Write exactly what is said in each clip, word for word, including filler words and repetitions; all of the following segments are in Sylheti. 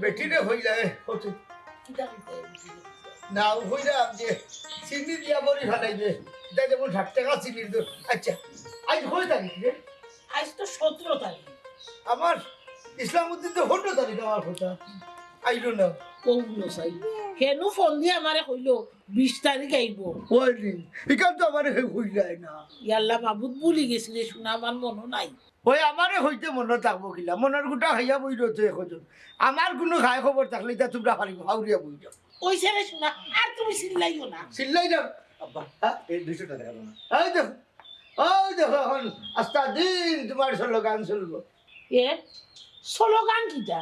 বেটিরে কইলা, এ, কত? না, ও কইলাম যে চিনি দিয়া বড়ি ফালাইবে। এটা যেমন ষাট টাকা চিনির দর। আচ্ছা, আইজ কয় তারিখ রে? আইজ তো সতেরো তারিখ। আমার ইসলাম উদ্দিন তো পনেরো তারিখ আমার কথা। আইলো না। কও না চাই। হেনু ফোন দিয়া আমারে কইলো, বিশ তারিখ আইবো। ওই রে, ইখান তো আমারে হে কইলাই না। ইয়াল্লা মাবুদ, ভুলি গেছি রে সোনা, আমার মনো নাই। ওই আমারে কইতে মনো থাকবো কিলা? মনর গুটা খাইয়া বই রইছে একজন। আমার কুনু খায় খবর থাকলে ইতা তুমরা ফারিব, ফাউরিয়া বই যাও। ওই ছেলে সোনা, আর তুমি চিল্লাইও না। চিল্লাই না। আব্বা, হ্যাঁ? এই দুইশো টাকা দাও না। এই দেখো, ওই দেখো, অখন আস্তা দিন তুমার স্লোগান চলবো। এ, স্লোগান কিতা?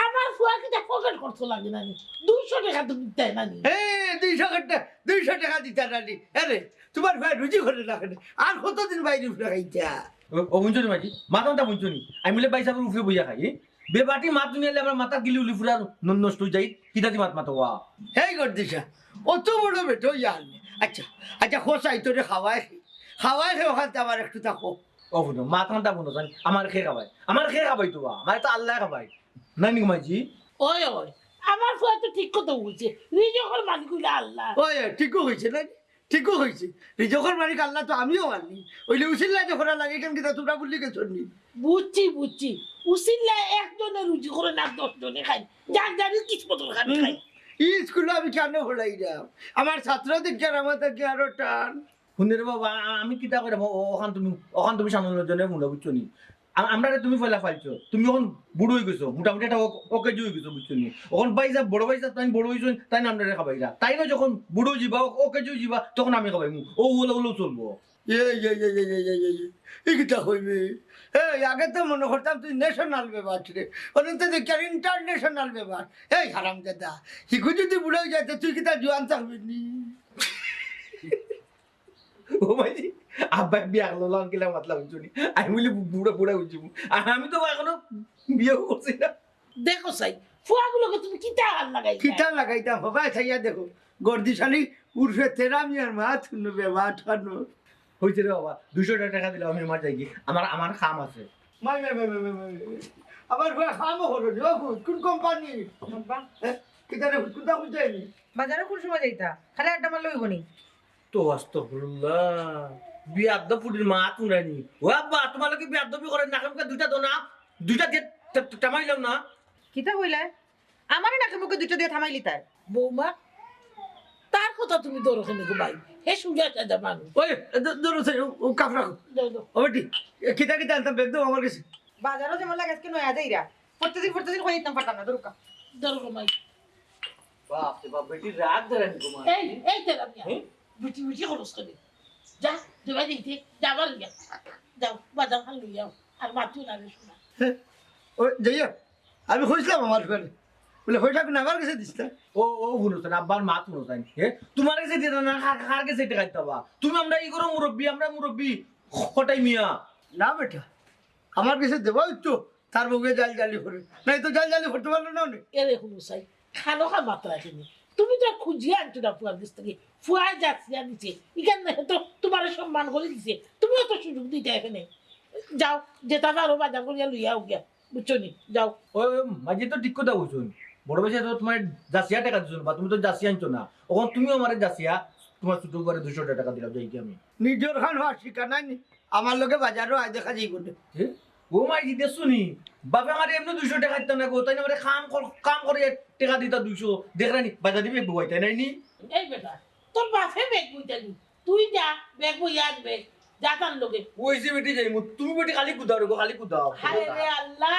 আমার ফুয়া কিতা পকেট খরচ লাগে না নি? দুইশো টাকা তো দিতায় না নি? এ, দুইশো টাকা, দুইশো টাকা দিতায় না নি? আরে, তুমার ফুয়া রুজি করে না কেনে? আর কতদিন বাইরে উফরে খাইতা? ও, ও, হুনছো নি মাঝি? মাত হুনছো নি? আমি বলে ভাইসাবর উফরে বইয়া খাই, এ? বেবাটি মাত হুনিলে আমার মাথা গিলি উলি ফুরা ন-, নষ্ট অই যায়। কিতা দি মাত মাতো ওয়া? হেই গর্দিশা, অত বড় বেটা অইয়া আনলে। আচ্ছা, আচ্ছা, খোসাই তোরে খাওয়ায় খে। খাওয়ায় খে অখানতে আমার একটু তা খো। ও হুনো, মাত হুনো, আমার খে খাবায়। আমার খে খাবায় তো ওয়া? আমার তো আল্লায় খাবায়। নানি মাঝি? ওই, ওই, আমার ফুয়া তো ঠিক কথা কইছে। রিজিকর মালিক অইলা আল্লাহ। ওই, ওই, ঠিকউ কইছে নানি? ঠিকউ কইছে। রিজিকর মালিক আল্লাহ তো আমিও মানি। অইলে উসিল্লা যে করা লাগে, ইখান কিতা তুমরা ভুলি গেছো নি? বুঝছি, বুঝছি। উসিল্লা একজনে রুজি করে না, দশ জনে খায়। যার যার কিসমতর খান হুম। খায়। ই স্কুলো আমি কেনে পড়াইরাম? আমার ছাত্র দেখি আর আমার থাকি আরো টান। হুনো রে বাবা, আ-, আমি কিতা কইরাম? ও-, অখান তুমি, অখান তুমি সামনের জনে হুনো, বুঝছো নি? আ-, আমরারে তুমি পয়লা পাইছো, তুমি অখন বুড়া অই গেছো, মোটামুটি একটা ও-, ওকে অই গেছো, বুঝছো নি? অখন ভাইসাব, বড় ভাইসাব, তাইন বড় অইছইন, তাইন আমরারে খাবাইরা। তাইনও যখন বুড়া অইযিবা, ও-, ওকে অই যিবা, তখন আমি খাবাইমু। ও ওলা ওলা চলবো। এই, এই, এই, এই, এই, এই, এই, এই, ই কিতা কইবে? এই, আগে তো মনো করতাম তুই ন্যাশনাল বেবাট রে, অখন তো দেখি আর ইন্টারন্যাশনাল বেবাট। এই হারামজাদা, হিগু যদি বুড়া অই যায়, তে তুই কিতা জোয়ান থাকবি নি? ও মাইজি, আব্বায় বিয়া করলো, লাল কিলা মাতলা বুঝছো নি? আমি বলি বুড়া, বুড়া বুঝছি। আর আমি তো এখনো বিয়েও করছি না। দেখো চাই, ফুয়াগুলোকে তুমি কিতা আর লাগাইতায়? কিতা লাগাইতাম? হবায় চাইয়া দেখো, গর্দিশালী উর্ফে তেরা মিয়ার মাত হুনো বেবাট হুনো। হইছে রে বাবা, দুইশো টাকা দিলাও, আমি আমার যাইগি, আমার, আমার কাম আছে। মাই, মাই, মাই। আমার ফুয়া কামও করো নি, ও ফুয়া, কোন কোম্পানি? আব্বা। এ, কিতা রে, কোনটা বুঝাইনি? বাজারো কোন সময় যাইতা? খালি আড্ডা মারলে অইবো নি? তো আস্তাগফিরুল্লাহ। বিয়াদ্দপ ফুড়ির মাত হুনরায় নি। ও আব্বা, তুমার লগে বিয়াদ্দপি করে নাকে মুখে দুইটা দোনা, দুইটা দিয়া টা-, টা-, টামাইলাও না। কিতা কইলায়? আমারে নাকে মুখে দুইটা দিয়া থামাইলিতায়। বৌমা, তার কথা তুমি ধরো কেনে গো ভাই? হে সুজা সাজা মানুষ। ওই, এ, ধ-, ধরো, সে, ও, ও কাপড় রাখো। দাও, দাও। ও বেটি, এ, কিতা কিতা আনতাম, ব্যাগ দাও আমার কাছে। বাজারো যেমন লাগে আজকে নয়া যাইরা। প্রত্যেকদিন, প্রত্যেকদিন কই দিতাম পারতাম না, ধরুকা। ধরো গো ভাই। বাপ রে বাপ, বেটি রাগ ধরে নি তোমার। এই, এই তেরা মিয়া। হ্যাঁ? বেটি বেটি খরচ করে। যা, দেবা দিতে, যাবার গিয়া। যাও, বাজার খান লইয়া আও। আর মাতিও না রে সোনা। হ্যাঁ? ও, যাইয়া, আমি কইছিলাম আমার ঘরে। বলে, "কয়টা কোন আমার কাছে দিস না?" ও, ও, হুনো তো, আব্বার মাত হুনো তাই। হ্যাঁ? তোমার কাছে দিতা না, কার, কার কাছে টেকা দিতা বা? তুমি আমরা ই করো মুরব্বি, আমরা মুরব্বি, কটাই মিয়া। না বেটা, আমার কাছে দেওয়া হইতো। তার বউয়ে জাল জালি করে। না, এ তো জাল জালি করতে পারলো না অনে। এরে হুনো চাই, খানো খা মাত্রা এখানে। তুমি তো আর খুঁজিয়া আনছো না ফুয়ার কাছ থেকে। ফুয়ায় যাচিয়া দিছে। ইখান তো তোমারে সম্মান করে দিছে। তুমিও তো সুযোগ দিতে এখানে। যাও, যেটা পারো বাজার করিয়া লইয়া আও গিয়া। বুঝছো নি? যাও। ওই, ওই, মাঝে তো ঠিক কথা কইছো। বড় ভাইসাব তো তোমারে যাচিয়া টেকা দিছো না, বা তুমি তো যাচিয়া আনছো না। অখন তুমিও আমারে যাচিয়া তোমার ছোট ফুয়ারে দুইশো টেকা দিলাও, যাইগি আমি। নিজর খান হওয়ার শিকার নাই নি। আমার লগে বাজারো আয়, দেখা যাইবো নে। হে? ও মাই, দেখছো নি? বাপে আমারে এমনে দুইশো টেকা দিতা না গো, তাইন আমারে কাম কর-, কাম করিয়া টেকা দিতা দুইশো। দেখরায় নি, বাজারে ব্যাগ বওয়াইতায় নায় নি? এই বেটা, তোর বাপে ব্যাগ বইতা নি? তুই যা, ব্যাগ বইয়া আনবে, যা তার লগে। ওই যে বেটি যাইমু, তুমি বেটি খালি কুদাও রে গো, খালি কুদাও। হায় রে আল্লাহ,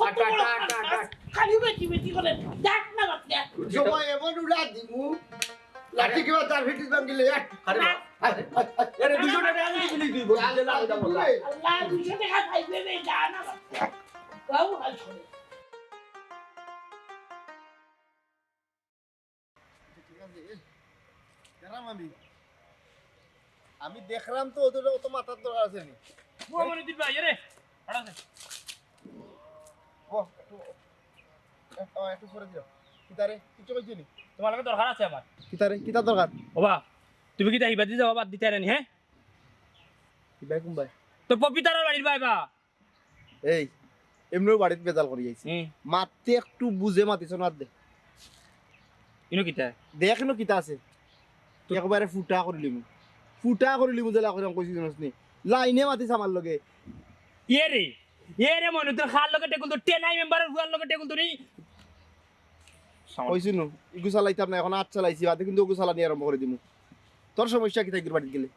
কত বড় আট, আট, আট, আট, আট। খালি বেটি বেটি করে, যাক না বাপ, যাক। জমা এমন উড়া দিমু, লাঠি কিবা তার ফিটিস ভাঙিলে এক। আরে বাপ, আরে, আরে, আরে, দুইশো টেকা আমি দিলি তুই, বল, দিলে না, ওটা বল। আল্লাহ, দুইশো টেকা খাইবে রে, যা না বাপ, যাক। গাও হাল করে। ঠিক আছে, এ, গেলাম আমি। আমি দেখলাম তো ওদের অত মাথার দরকার আছে নি। ও মনিদিন ভাই, এরে, ও, একটু, এক-, ও, একটু সরে দিও। কিতারে? কিচ্ছু কইছি নি? তোমার লগে দরকার আছে আমার। কিতারে? কিতা দরকার? ওবা, তুমি কিতা হিবাদি যাওয়া বাদ দিতে নি, হ্যাঁ? হিবাই কুনবাই? তো পপিতার বাড়ির বাই বা। এই, এমনেউ বাড়িত বেজাল করি আইছি। হুম। মাততে একটু বুঝে মাতিছ না দে। ইনো কিতা? দেখ ইনো কিতা আছে। তো একবারে ফুটা করিলিমু। ফুটা করিলিমু যেলা করিলাম কইছি জানোস নি। লাইনে মাতিছ আমার লগে। ইয়ে রে, ইয়ে রে মইনুদ্দিন খার লগে টেকুল তো, টেনাই মেম্বারের ফুয়ার লগে টেকুল তো নি। কইছি নু, ইগু চালাইতাম না, এখন আট চালাইছি, বাদে কিন্তু ওগু চালানি আরম্ভ করি দিমু। তোর সমস্যা কিতা ইগুর বাড়িত গেলে?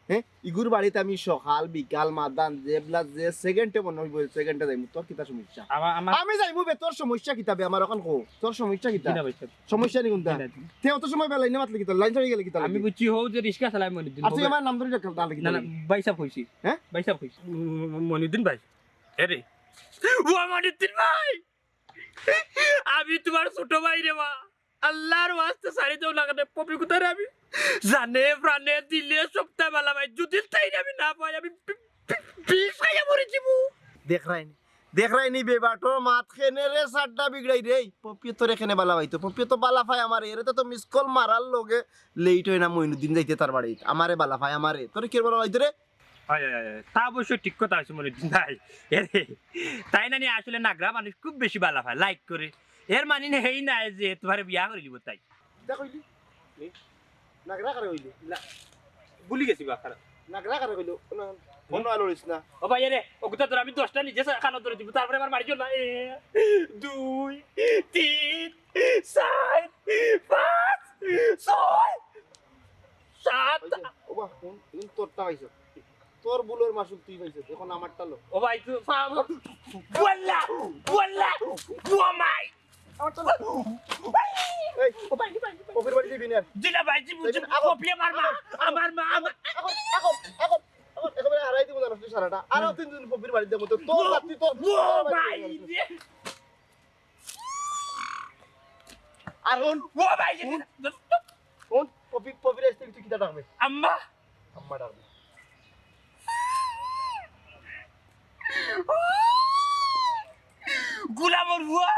হ্যাঁ, ইগুর বাড়িত আমি সকাল বিকাল মাদান যেবলা যে সেকেন্ডে মনে হইব সেকেন্ডে যাইমু। তোর কিতা সমস্যা? আমার, আমার আমি যাইমু বে, তোর সমস্যা কিতা বে? আমার এখন কো, তোর সমস্যা কিতা? জি না ভাই সাহেব। সমস্যা নি কোনটা? জি না, জি না। তে অত সময় বেলা লাইনে মাতলে কিতা? লাইন ছাড়ি গেলে কিতা আর আমি লাগে? বুঝছি হো যে রিস্কা চালায় মইনুদ্দিন। আর তুই আমার নাম ধরে ডাক, ডাকলে কিতা না, না, লাগে? ভাই সাহেব কইছি। হ্যাঁ? ভাই সাহেব কইছি। উম, মইনুদ্দিন ভাই। এ রে। ও মইনুদ্দিন ভাই। আমি তোমার ছোট ভাই রে বা। আল্লাহর ওয়াস্তে ছাড়ি দেও না কেনে, পপি কুতারে আমি জানে প্রাণে দিলে সপ্তাহে বালা ভাই, যদি তাই আমি না পাই, আমি বি-, বি-, বিষ খাইয়া মরি যাবো। দেখরায়নি, দেখরায়নি বেবাটর মাত কেনে রে, সাড্ডা বিগড়াই রে। পপিয়ে তোরে কেনে বালা পাইতো, পপিয়ে তো বালা পায় আমারে, এরে তো, তো মিস কল মারার লগে লেট হয় না মইনুদ্দিন যাইতে তার বাড়িত, আমারে বালা পায় আমারে, তোরে কে বালা পাইতো রে? হয়, হয়, হয়, হয়। তা অবশ্য ঠিক কথা আছে মইনুদ্দিন ভাই। এরে, তাই না নি আসলে নাগরা মানুষ খুব বেশি বালা পায়, লাইক করে। এর মানে না এই না যে তোমার বিয়া করে দিব তাই। কিতা কইলি? এ? নাগরা কারে কইলি? না, ভুলি গেছি বা, খারাপ। নাগরা কারে কইলো? না, ফোন আর লড়িস না। ও ভাই, এরে, ও কথা ধর, আমি দশটা নিজে সা-, কানো ধরে দিব, তারপরে আমার মারি চল না। এ, দুই, তিন, চার, পাঁচ, ছয়, সাত। ওই যে, ও বা, কোন, কোন তোরটা পাইছো? তোর বুলর মাসুল তুই পাইছো, এখন আমারটা লো। ও ভাই, তুই পা-, বললা, বললা, ও মাই। আমারটা লো। এই, ও ভাই, ভাই, ভাই। কপির বাড়ি দিবি না। জি না ভাই, জি বুঝি, এই, আগো, কপি আমার মা, আগো, আমার মা, আমার আগো, আগো, আগো, আগো, একেবারে হারাই দিব জানোস তুই সারাটা। আরো তিন দিন কপির বাড়ি দেবো তো, তোর ও, বাতি তোর, ও তোর বাড়ি ভাই দেবো। রে। আর কোন? ও ভাই রে। কোন? কোন? পপি, পপির আসতে তুই কিতা ডাকবে? আম্মা। আম্মা ডাকবে। গুলামর বুয়া।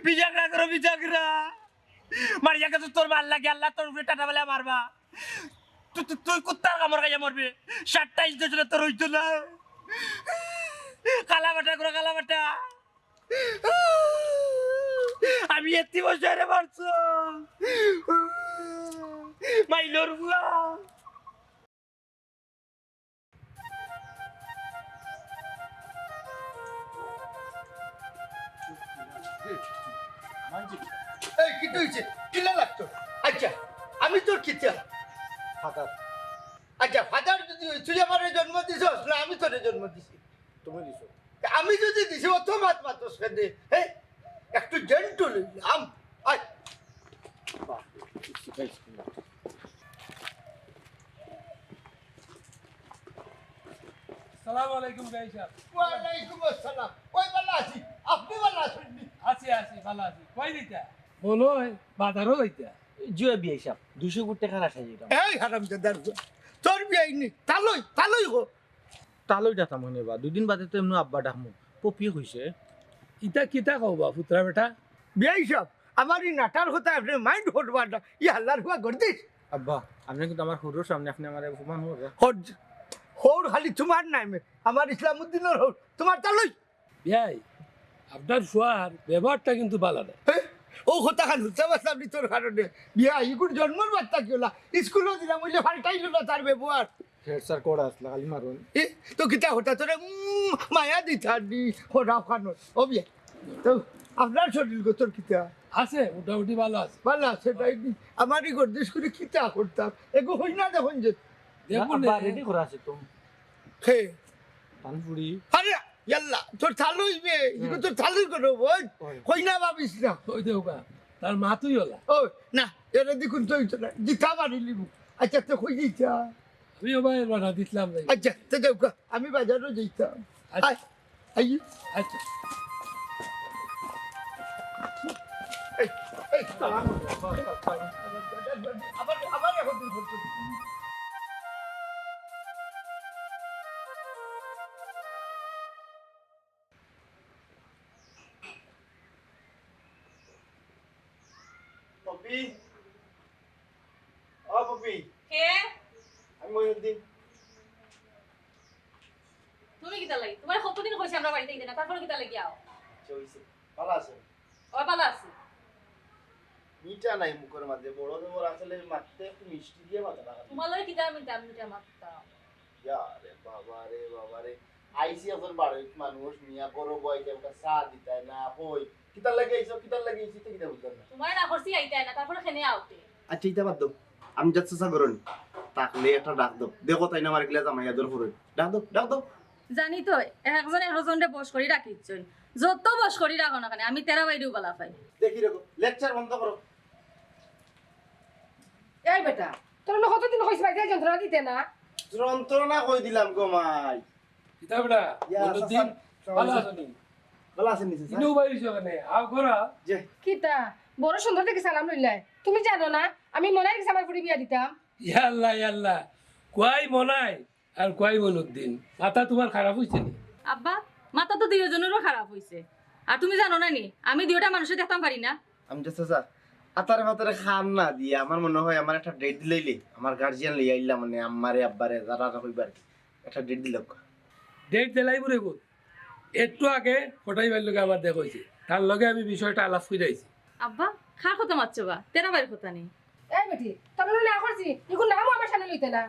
বিজাগরা করো, বিজাগরা। মারিয়া গেছে তোর মার লাগে, আল্লাহ তোর উপরে টাটা বেলা মারবা। তুই, তুই, তুই কুত্তার কামড় খাইয়া মরবে। সাতটা ইঞ্জেকশনে তোর হইতো না। কালা বেটা করো, কালা বেটা। আমি এত্তি বছরে মারছো। মাইলোর বুয়া। এই, কিতা হইছে? কিলা লাগতো? আচ্ছা, আমি তোর কিতা? ফাদার। আচ্ছা, ফাদার যদি হই, তুই আমারে জন্ম দিছস না আমি তোরে জন্ম দিছি? তুমি দিছো। তা আমি যদি দিছি, অত মাত মাতস কেনে? হে? একটু জেন্টল হইলাম। আয়। বাহ, শিখাইছি না। সালাম আলাইকুম বিয়াই সাহেব। ওয়ালাইকুম আসসালাম। ওই ভালা আছি, আপনি ভালা আছেন নি? আছি, আছি, ভালা আছি। কই যাইতা? মনে হয় বাজারও যাইতা। জি বিয়াই সাহেব, দুইশো কোটি টাকার আশায় যাইতাম। এই হারামজাদার পুয়া, তোর বিয়াই নি, তালই, তালই হো। তালই ডাকতাম হনে বা, দুদিন বাদে তো এমনে আব্বা ডাকমু। পপিয়ে কইছে। ইতা কিতা কও বা, পুতরা বেটা? বিয়াই সাহেব, আমার ই নাটার কথা আপনি মাইন্ড করবার না। ই হাল্লার হুয়া গর্দিস। আব্বা, আপনি কিন্তু আমার হুরুর সামনে আপনি আমার অপমান করবেন। হর, হর খালি তোমার নামে, আমার ইসলাম উদ্দিনের হর, তোমার তালই। বিয়াই, আপনার ফুয়ার ব্যবহারটা কিন্তু ভালা না। এ? ও কথা খান হুলসা বাসলাম নি তোর কারণে। বিয়াই, ইগুর জন্মর বার্তা কি হলা? স্কুলও দিলাম, অইলে পাল্টাইল না তার ব্যবহার। হেড স্যার কোড আসলা, খালি মারুন। এ, তো কিতা হতা তোরে, উম, মায়া দিতার নি, হরা খানো। ও বিয়াই, তো আপনার শরীর গতর কিতা? আছে, মোটামুটি ভালা আছে। ভালা আছে, তাই নি? আমারই গর্দিশ করে কিতা করতাম? এগো হই না দেখুন যে। দেখুন আব্বা, নে। রেডি করা আছে তো। হে। পানপুরি। আরে, ইয়াল্লা, তোর চালু হইবে। হুম। ইগু তোর চালু করো, বল। ওই। কই না ভাবিস না। ওই দেখো গা, তার মা তুই হলা। ও, না, এরে দেখুন তো হইতো না। জিতা মারি লিবু। আচ্ছা, তো কই যাইতা? আমি ও ভাই রওনা দিছিলাম ভাই। আচ্ছা, তো যাও গা, আমি বাজারও যাইতাম। আচ্ছা। আয়, আই। আচ্ছা। এই, এই, সালাম। আবার, আবার এখন তুই ফোন করছিস। পি, ও পপি। কে? আমি মইনুদ্দিন। তুমি কিতার লাগি? তুমারে কতদিন কইছি আমরার বাড়িত আইতে না, তারপরে কিতার লাগি আও? আচ্ছা, অইছে। ভালা আছো? অয়, ভালা আছি। মিঠা নাই মুখর মাঝে, বড় জবর আসলে মাততে একটু মিষ্টি দিয়া মাতইন না। তুমার লগে কিতা মিঠা মিঠা মাততাম? ইয়া রে বাবা রে, বাবা রে। আইছি একজন বাড়িত মানুষ, মিয়া গরু বইতে একটা চা দিতায় না, কই? কিতার লাগি আইছো, কিতার লাগি আইছি, তো কিতা বুঝলাম না। তুমারে না করছি আইতায় না, তারপরে কেনে আওতে? আচ্ছা, ইতা বাদ দেও। আমি যাচ্ছি চা করুন। তাকলে একটা ডাক দেও। দেখো তাইন আমারে কিলা জামাই আদর করইন। ডাক দেও, ডাক দেও। জানি তো, একজনে একজনরে বশ করি রাখিছইন। যত বশ করি রাখো না কেনে, আমি তেরা বাইরেউ ভালা পাই। দেখি রেবা, lecture বন্ধ করো। এই বেটা, তোরে না কতদিন কইছি বাড়িত যন্ত্রণা দিতে না? যন্ত্রণা কই দিলাম গো মাই? কিতা বেটা? ইয়া, মইনুদ্দিন, চাচা, ভালা আছো নি? ভালা আছেন নি, চাচা? ইনো বাইরে আছো কেনে? আও ঘরো। যে। কিতা? বড় সুন্দর দেখি সালাম লইলায়। তুমি জানো না, আমি মনাইর গেছে আমার ফুড়ি বিয়া দিতাম। ইয়া আল্লাহ, ইয়া আল্লাহ। কই মনাই আর কই মইনুদ্দিন? মাথা তুমার খারাপ অইছে নি? আব্বা, মাথা তো দুইওজনরও খারাপ অইছে। আর তুমি জানো না নি, আমি দুইওটা মানুষরে দেখতাম পারি না। আমি তো চাচা, আতারে মাতারে খান না দিয়া, আমার মনে অয় আমার একটা date দিলাইলে, আমার guardian লইয়া আইলাম, মানে আম্মারে, আব্বারে, যারা কইবা আর কি, একটা date দিলাউক্কা। Date দিলাইবো রে পুত। একটু আগে ফটাইবার লগে আমার দেখা অইছে, তার লগে আমি বিষয়টা আলাপ করি আইছি। আব্বা, কার কথা মাতছো বা? তেরা বাইর কথা নি। এই বেটি, তোরে না করছি, ইগুর নামও আমার সামনে লইতে না।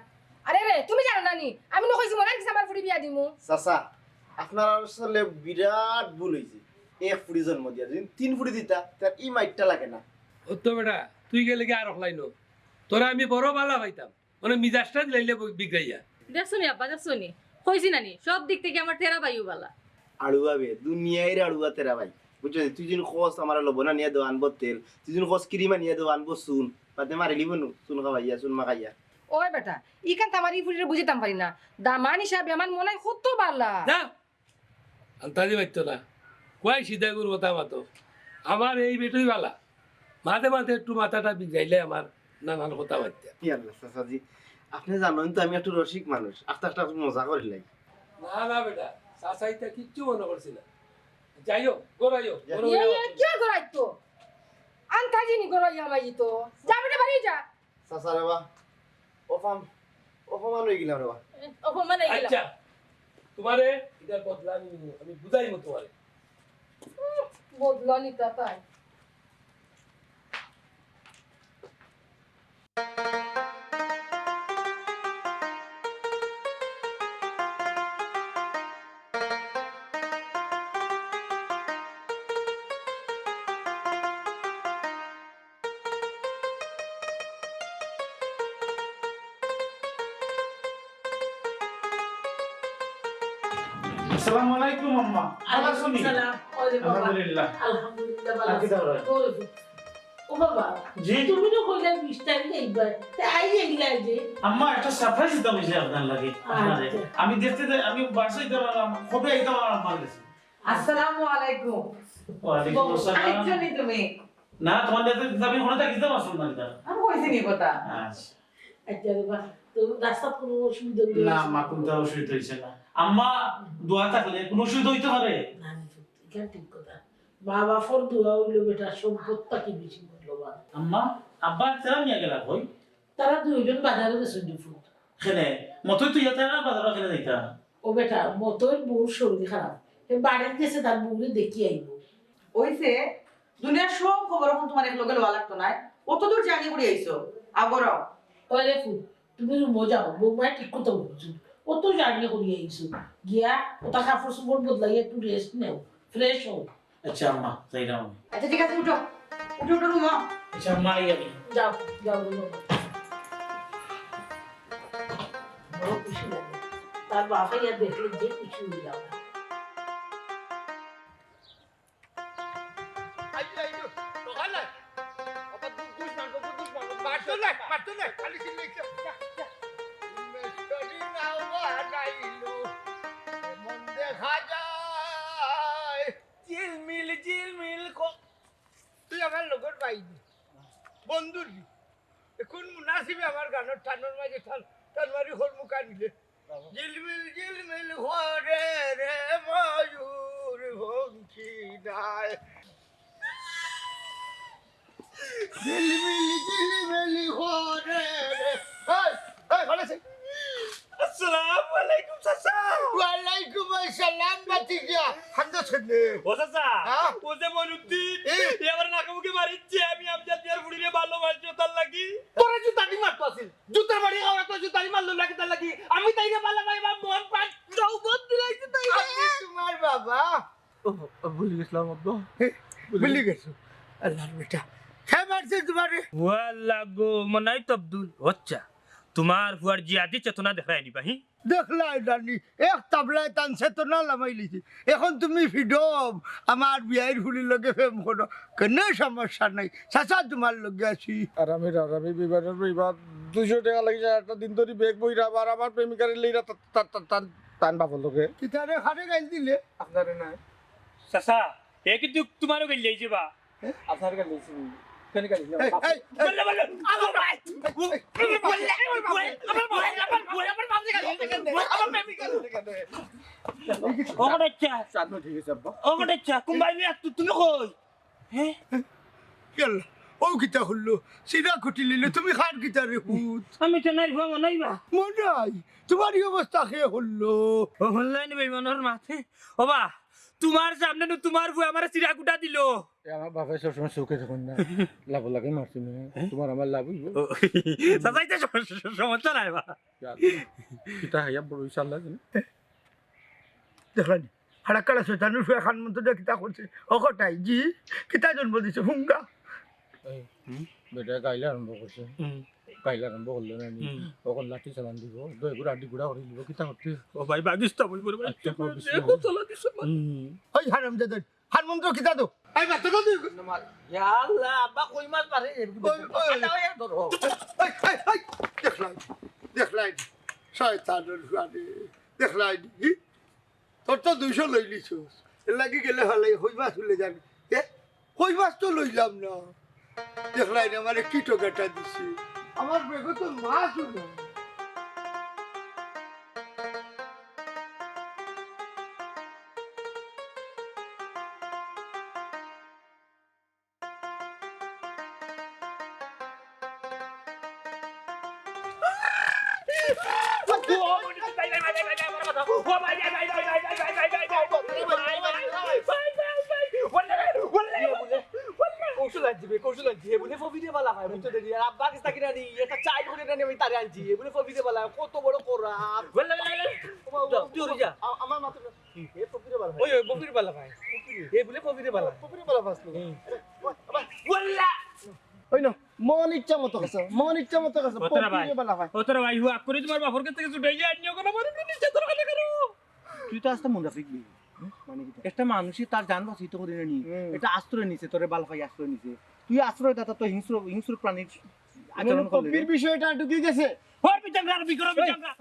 আরে রে, তুমি জানো না নি? আমি না কইছি মনাইর গেছে আমার ফুড়ি বিয়া দিমু। চাচা, আপনার আসলে বিরাট ভুল অইছে। এক ফুড়ি জন্ম দিয়া যদি তিন ফুড়ি দিতা, তার ই মাইরটা লাগে না। ও তো বেটা, তুই গেলে কি আর অখলাইনো? তোরে আমি বড় ভালা পাইতাম। মানে মিজাজটা দিলাইলে বি-, বিগড়াইয়া। দেখছো নি আব্বা, দেখছো নি? কইছি না নি, সব দিক থাকি আমার তেরা বাইউ ভালা। আড়ুয়া বে, দুনিয়ার আড়ুয়া তেরা বাই। বুঝছো নি? তুই যদি কস আমারে লবণ আনিয়া দেও আনবো তেল, তুই যদি কস ক্রিম আনিয়া দেও আনবো চুন, বাদে মারিলিবো নু, চুন খাওয়াইয়া, চুন মাখাইয়া। ওই বেটা, ইখান তো আমার ই ফুড়িরে বুঝাইতাম পারি না। দামান হিসাবে আমার মনাই কত ভালা। যা, আন্তাজি মাততো না। কই সিধা গরুর কথা মাতো। আমার এই বেটাউ ভালা। মাঝে মাঝে একটু মাথাটা বিগড়াইলে আমার নানান কথা মাততে। কি আল্লাহ চাচাজি, আপনি জানেন তো আমি একটু রসিক মানুষ, আস্তে আস্তে একটু মজা করিলাই। না, না বেটা, চাচা ইতা কিচ্ছু মনে করছি না। যাই হোক, ঘরো আইও, ঘরো ইয়ে, আইও। ইয়ে, কে ঘরো আইতো? আন্তাজি নি ঘরো আইয়া মাই তো। যা বেটা, বাড়ি যা। চাচা রে বা, অপমান, অপমান অই গেলাম রে বা। অপমান অই গেলাম। আচ্ছা, তুমারে ইটার বদলা আমি নিমু, আমি বুঝাইমু তুমারে। উম, বদলা নিতা তাই। আসসালামু আলাইকুম আম্মা। ভালা আছো নি? ওয়ালাইকুম সালাম। ওরে বাবা। আলহামদুলিল্লাহ। আলহামদুলিল্লাহ, ভালা আছি। আলহামদুলিল্লাহ, ভালা আছি। আচ্ছা, দাঁড়াও। ওরে, ও বাবা, জি। তুমি না কইলা বিশ তারিখ আইবা, তে আই আইলা যে? আম্মা, একটা surprise দিতাম অইছে আপনার লাগি, আপনারে। আচ্ছা। আমি দেখতে দে-, আমি বাসায় দিতাম পারলাম, কবে আইতাম আর আম্মার গেছে। আসসালামু আলাইকুম। ওয়ালাইকুম আসসালাম। আইছো নি তুমি? না, তোমার দেখতে দিতাম, আমি ফোনে তাকিয়ে দিতাম আসলাম না এটা। আমি কইছি নি কথা। আচ্ছা। আচ্ছা রে বা, তো রাস্তাত কোনো অসুবিধা অইলো না? না, আম্মা, কোনো অসুবিধা অইছে না। আম্মা, দোয়া থাকলে কোনো অসুবিধা অইতে পারে? না, না, সত্যি, এটা ঠিক কথা। মা বাপর দোয়া অইলো বেটা, সম্পদ থাকি বেশি মূল্যবান। আম্মা, আব্বা, তারা নিয়ে গেলা কই? তারা দুইজন বাজারো গেছইন রে পুত। কেনে? মতই তো ইয়া তারা বাজারো কেনে যাইতা? ও বেটা, মতইর বউর শরীর খারাপ। হে বাড়িত গেছে তার বউরে দেখি আইবো। অইছে, দুনিয়ার সব খবর অখন তুমার একলগে লওয়া লাগতো নায়। অত দূর journey করি আইছো। আগরো। ওই রে পুত, তুমি রুমো যাও, বৌমায় ঠিক কথা বলছো। অত journey করি আইছো। গিয়া, ওটা কাপড় চোপড় বদলাইয়া একটু rest নেও, fresh হও। আচ্ছা আম্মা, যাইরাম আমি। আচ্ছা, ঠিক আছে, উঠো। উঠো, উঠো, রুমো। আচ্ছা আম্মা, আই আমি। যাও, যাও, রুমো। বড় খুশি লাগে। তার বাপ আইয়া দেখলে যে খুশি অইয়া যায়। আইও, আইও, দোকান নাই। বাবা, দু-, দুষ মারবো, দু-, দুষ মারবো। মারতো না, মারতো না, খালি চিল্লাইছে। যা, যা। মেশরি নাওয়া নাইলো, এমন দেখা যায়। ঝিলমিল, ঝিলমিল ক-, তুই আমার লগর ভাই নি, বন্ধু নি। এখন মুনাসিবে আমার গানর টানর মাঝে টান, টান মারি হল মুখা নিলে। ঝিলমিল, ঝিলমিল করে রে ময়ূর পঙ্খী নাই। ঝিলিমিলি ঝিলিমিলি করে রে। এই, এই, ভালো আছি। আসসালামু আলাইকুম চাচা। ওয়ালাইকুম আসসালাম ভাতিজা। হামদা ছেলে। ও চাচা, হ্যাঁ? ও যে মইনুদ্দিন, এ? এ আমার নাকে মুখে মারিচ্ছে, আমি আমজাদ মিয়ার ফুড়িরে ভালোবাসি, তার লাগি। তোরা জুতা দি মারতো আছিল। জুতার বাড়ি খাওয়া তো জুতা দি মারলো নাকি তার লাগি। আমি তাইরে ভালা পাই, আমার মন প্রাণ যৌবন দিলাইছি তাইরে। আমি তোমার বাবা। ও, ও, ভুলি গেছিলাম আব্বা। ভুলি গেছো? আল্লাহর বেটা। কে মারছে তোমারে? ওয়াল্লা গো, মনাই তো আব্দুল। আচ্ছা, তোমার ফুয়ার জিহাদি চেতনা দেখরায় নি বা, হি? দেখলায় না নি, এক তাবলায় তান চেতনা লামাই লিছি। এখন তুমি ফ্রিডম, আমার বিয়াইর ফুড়ির লগে প্রেম করো, কোনো সমস্যা নাই। চাচা তোমার লগে আছি। আর আমি, আর আমি বিমানের বিমান দুইশো টেকা লাগি যায়, একটা দিন ধরি ব্যাগ বইরা, আবার আমার প্রেমিকারে লইরা তা-, তা-, তা-, তান, তান বাপর লগে। কিতারে খারে গাইল দিলে? আপনারে নাই। চাচা, এ কিন্তু তোমারও গাইল যাইছে বা। আপনার গাইল দিছি। কেন গাইল দিছি? এই, এই, এই। বললে, বললে। আমার ভাই। বললে, বললে, আমার ভাই, আমার ভাই, আমার ভাই, আমার ভাই, আমার ভাই। ওখানে ইচ্ছা। শান্ত ঠিক আছে, আব্বা। ওখানে ইচ্ছা। কুম্বাই মিয়া, তু-, তুমি কই? হ্যাঁ? গেল। ও কিতা হলো? সিরা খুটি লইল। তুমি খার কিতা রে পুত? আমি তো নাই বাবা, নাই বা। মনাই, তোমার এই অবস্থা কে হলো? ও হল্লাই নি বেইমানর মাতে। ও বা, তোমার সামনে নু তোমার বউ আমার সিরা কুটা দিল। এ আমার বাপে সবসময় চোখে দেখুন না। লাভ লাগে মারছি না। হ্যাঁ? তোমার আমার লাভ হইব। ও, চাচা, ইতা সম-, সম-, সমস্যা নাই বা। কিতা হাইয়া বড় ইনশাআল্লাহ জানি। দেখলাম নি? হারাক্কারা শয়তানের ফুয়া খান মন্ত্র দিয়ে কিতা করছে? ও কটাই, জি? কিতা জন্ম দিছে? হুঙ্গা? এই, হুম? বেটা গাইলা আরম্ভ করছে। হুম। গাইলা আরম্ভ করলে না নি? হুম। ওখন লাঠি চালান দিব। দই গুড়া আড্ডি গুড়া করে দিব। কিতা করতে? ও ভাই, বাগিস্তা বই বড় ভাই। আচ্ছা, কর, বিসমিল্লাহ। দেখো, চালা দিছে মা। হুম। ওই হারামজাদা, হারমন্ত্র কিতা দো? এই মাত্র তো দুই ইয়া আল্লাহ, আব্বা কই মাছ মারে? ওই, ওই। আটা ওই ধরো। এই, এই, এই, দেখলাই, দেখলাই, শয়তানের ফুয়ারে, দেখলাই নি? তোর তো দুইশো লই লিছস, এর লাগি গেলে হলাই, কই মাছ তুলে যাবি। এ, কই মাছ তো লইলাম না। দেখলাই নি আমারে কি টোকাটা দিছে। আমার ব্যাগে তো মাছও নাই। কৌশল আনছি বে, কৌশল আনছি। এ বুলে ফপিরে বালা পায়, বুঝছো দেখি? আর আব্বা কিস্তা কিনা নি, একটা চাইল করে না নি, আমি তারে আনছি। এ বুলে ফপিরে বালা, কত বড় করা। বললে, বললে, বললে। ও বাবা, তুই ওরে যা। আ-, আমার মাথা এ ফকিরে বালা পায়। ওই, ওই ফকিরে বালা পায়। ফকিরে। এ বুলে ফকিরে বালা। ফকিরে বালা পাস নি? হুম। আরে, ওই, আবার। ওয়াল্লা! ওই না, মন ইচ্ছা মতো খাস, মন ইচ্ছা মতো খাস, ও তোরা ভাই, ফকিরে বালা পায়। ও তোরা ভাই, হুয়া করে তোমার বাপর কাছ থেকে ছুটে গিয়ে আনিও কোনো বড় নিচে তোর কাছে করো। তুই তো আস্তে মুনাফিক বে। হুম? মানে কি? একটা মানুষই তার জান বাঁচিত করে না নি। হুম। এটা আশ্রয় নিছে, তোরে বালা পাই আশ্রয় নিছে। তুই আশ্রয় দাতা তো হিংস্র, হিংস্র প্রাণীর আচরণ করলি রে। ফকির বিষয়টা ঢুকে গেছে। ওর বিচার না, বিচার, বিচার না।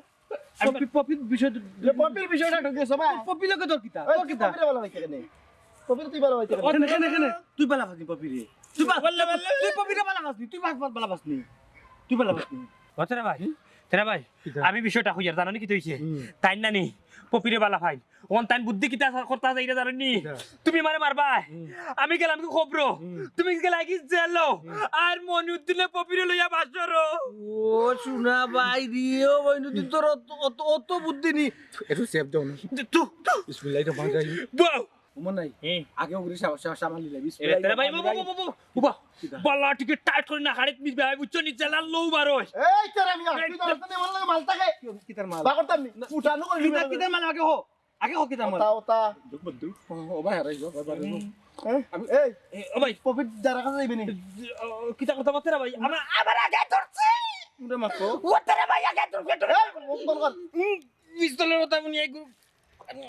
পপি, পপির বিষয় তো এ, পপির বিষয়টা ঢুকে গেছে ভাই। পপি লগে তোর কিতা? ওই, তোর তুই কিতা? পপিরে বালা পাইতে কেনে? পপিরে তুই বালা পাইতে কেনে? কেনে, কেনে, কেনে? তুই বালা পাসনি পপিরে। তুই বা-, বললে, বললে। তুই পপিরে বালা পাসনি, তুই বা-, বা-, বালা পাসনি। তুই বালা পাসনি। ও তেরা ভাই, তেরা ভাই, কিতা? আমি বিষয়টা কইয়ার, জানো নি কিতা অইছে? হুম। তাইন নানি পপিরে বালা পাইন। অখন তাইন বুদ্ধি কিতা করতা চাইরা জানো নি? কিতা? তুমি আমারে মারবায়। হুম। আমি গেলাম কি কবরো? হুম। তুমি গেলায় কি জেলো? হুম। আর মনিউদ্দিনে পপিরে লইয়া বাসরো। ও সোনা ভাই রে, ও মনিউদ্দিন তোর অত, অত, অত বুদ্ধি নি। একটু সেভ দাও না। তু, তু। বিসমিল্লাহির রহমানির রহিম। বউ। উমর নাই। হুম। আগে ওগুলি সা-, সা-, সামাল দিলে। এ, বিসমিল্লাহির তেরা ভাই, রহমানির বাবা, রহিম। বাবা, বাবা, বাবা। কিতা? বালা টিকে টাইট করে না, হাড়ে তুমি ভাই বুঝছো নি, জেলার লউ বার হয়। এই তেরা মিয়া, এই তুই তো তেরা- আমার লগে মাল থাকে। কি, কিতার মাল? বাগরতাম নি। না। উঠানো করে কিতা, নিবে। কিতার মাল আগে হো? আগে কও কিতা মাল? ওটা, ওটা। বন্ধু। ও, ও ভাই, হারাই গো, ভাই, হারাই গো। হুম। হ্যাঁ? আমি, এই, এ, ও ভাই। পপির যারা কাছে যাইবে নি? ও, কিতা কথা মাতরা ভাই? আমার, আমার আগে ধরছে। উঠে মারতো। ও তেরা ভাই আগে ধরছে, ধরে। এই, মুখ বন্ধ কর। উম, পিস্তলের কথা শুনি এক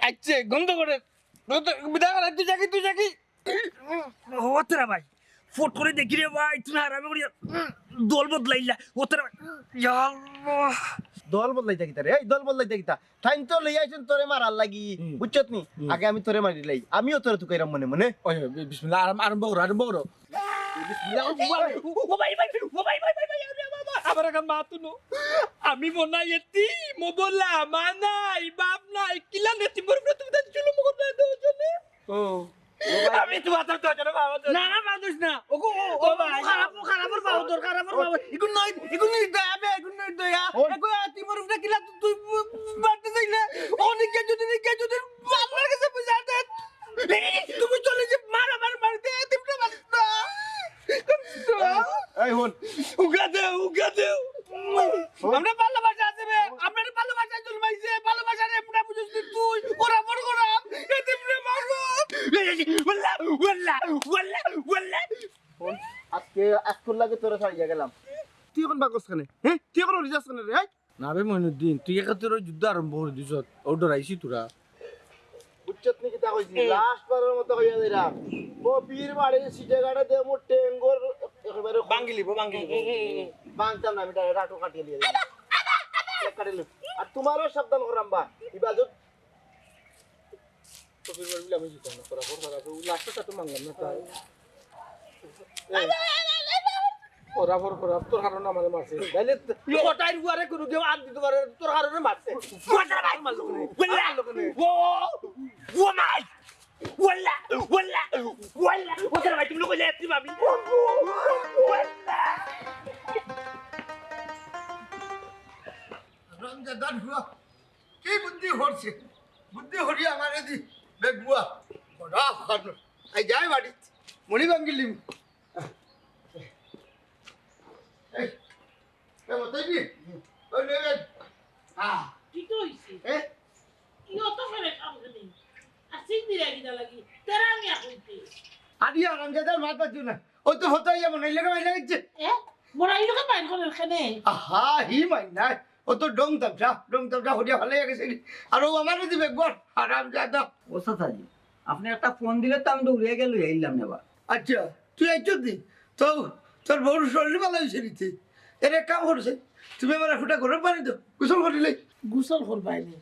আইছে, গন্ধ করে। ও তো বিদা করে, তুই যাকি, তুই যাকি। ও তেরা ভাই। ফট করে দেখি রে ভাই, তুই হারামি করিয়া দল বদলাইলা। ও তেরা ভাই। ইয়া আল্লাহ। দল বদলাইতা কিতা রে? এই দল বদলাইতা কিতা? তাইন তো লইয়া আইছইন তোরে মারার লাগি, হুম। বুঝছত নি? হুম। আগে আমি তোরে মারি লাই, আমিও তোরে তুকাইরাম মনে মনে। ওই, ওই, বি-, বিসমিল্লাহ, আরম-, আরম্ভ করো, আরম্ভ করো। বিসমিল্লাহ, ও ভাই, ও ভাই, ভাই, ও ভাই, ভাই, ভাই, আরে বাবা, আমার এখন মাত হুনো। আমি মনে হয় এতিম, ও বললা, মা নাই, বাপ নাই, কিলা নেতিমর উপরে তুমি তাই জুলুম করবে দুজনে? ও। আমি তোমার তো ধরে না, বাবা, ধরে না। না, না, বাবা, ধরিস না। ওগো, ও, ও, ও, ভাই। খারাপ, ও খারাপর বাবা, ধর, খারাপর বাবা। ইগুন নয়, ইগুন নির্দয়া, আবে, ইগুন নির্দয়া। ওই। এগো, তুই মোর উপরে কিলা, তুই, তুই মারতে চাইলে। ও নিকে যদি, নিকে যদি, আল্লাহর কাছে বুঝা দে। তুমি চলে যে মার, আমার মার দে, তুমি মার না। এই, এই, হুন। উগা দে, উগা দে। আমরা ভালোবাসা আছে রে, আমরা ভালোবাসা জন্মাইছে, ভালোবাসা রে, আমরা বুঝিস নি তুই, ওরা বড় করা, এ তুই রে মারো। ওয়াল্লা, ওয়াল্লা, ওয়াল্লা, ওয়াল্লা। হুন, আজকে, আজকের লাগে তোরা ছাড়িয়া গেলাম। তুই এখন বাকস কেনে? হ্যাঁ? তুই এখন রিজাস কেনে রে? হ্যাঁ? না রে মইনুদ্দিন, তুই একাত্তর যুদ্ধ আরম্ভ করি দিছস, ও ডরাইছি তোরা। বুঝছত নি কিতা কইছি? হুম। লাস্ট বারর মতো কইয়া দিলাম। ও বীর বাড়ি সিটে গাড়ে দে মোর টেঙ্গর একেবারে ভাঙ্গি লিব, ভাঙ্গি লিব। হুম, হুম, হুম। ভাঙতাম না, আমি ডাইরেক্ট আটো কাটিয়ে দিয়ে দিলাম। এক কাটিয়ে লিব। আর তোমারও সাবধান করাম বা, ইবাজত। তো বীর বাড়ি আমি জিতাম না, করা পর করা, তো লাস্টটা তো মানলাম না, তাই। এই। ওরা বড় খারাপ, তোর কারণে আমারে মারছে। তাইলে কটাইর উয়ারে কোনো কেউ আন দিতে পারে, তোর কারণে মারছে। ওয়াল্লা ভাই, মারলো কেনে? ওয়াল্লা। মারলো কেনে? ও, ও মাই। ওয়াল্লা, ওয়াল্লা, ওয়াল্লা। ওদের ভাই, তুমি লোক হইলে এত্তি ভাবি। ওয়াল্লা। হারামজাদার ফুয়া, কি বুদ্ধি করছে? বুদ্ধি করি আমারে দি বেগুয়া। বড় আফগান। আই যাই বাড়িত। মণি ভাঙ্গিলিম। এই, এ, মতাই দি। ওই নে, এই। আহ। কিতা অইছে? এ? কি অত ফেরে খাম খালি? আর সিং দিলে কিতা লাগি? তেরা আমি এখন কে? আরে হারামজাদার মাত বাজু না। ও তো হতো ইয়া মনে লাগে বাইরে গেছে। এ? মরাই লোকে বাইর করে কেনে? আহা, হি মাই নাই। ও তো ডং তামসা, ডং তামসা হরিয়া ভালো গেছে। আর ও আমারে দিবে গোর, হারামজাদা। ও চাচাজি, আপনি একটা ফোন দিলে তো আমি দৌড়িয়া গেল, আইলাম না বা। আচ্ছা, তুই আইছস নি? তো তোর বউর শরীর ভালো হইছে নিতে। এর এক কাম করছে, তুমি আমার ফুটা গরম পানি দাও, গোসল করিলে। গোসল করবায় নি?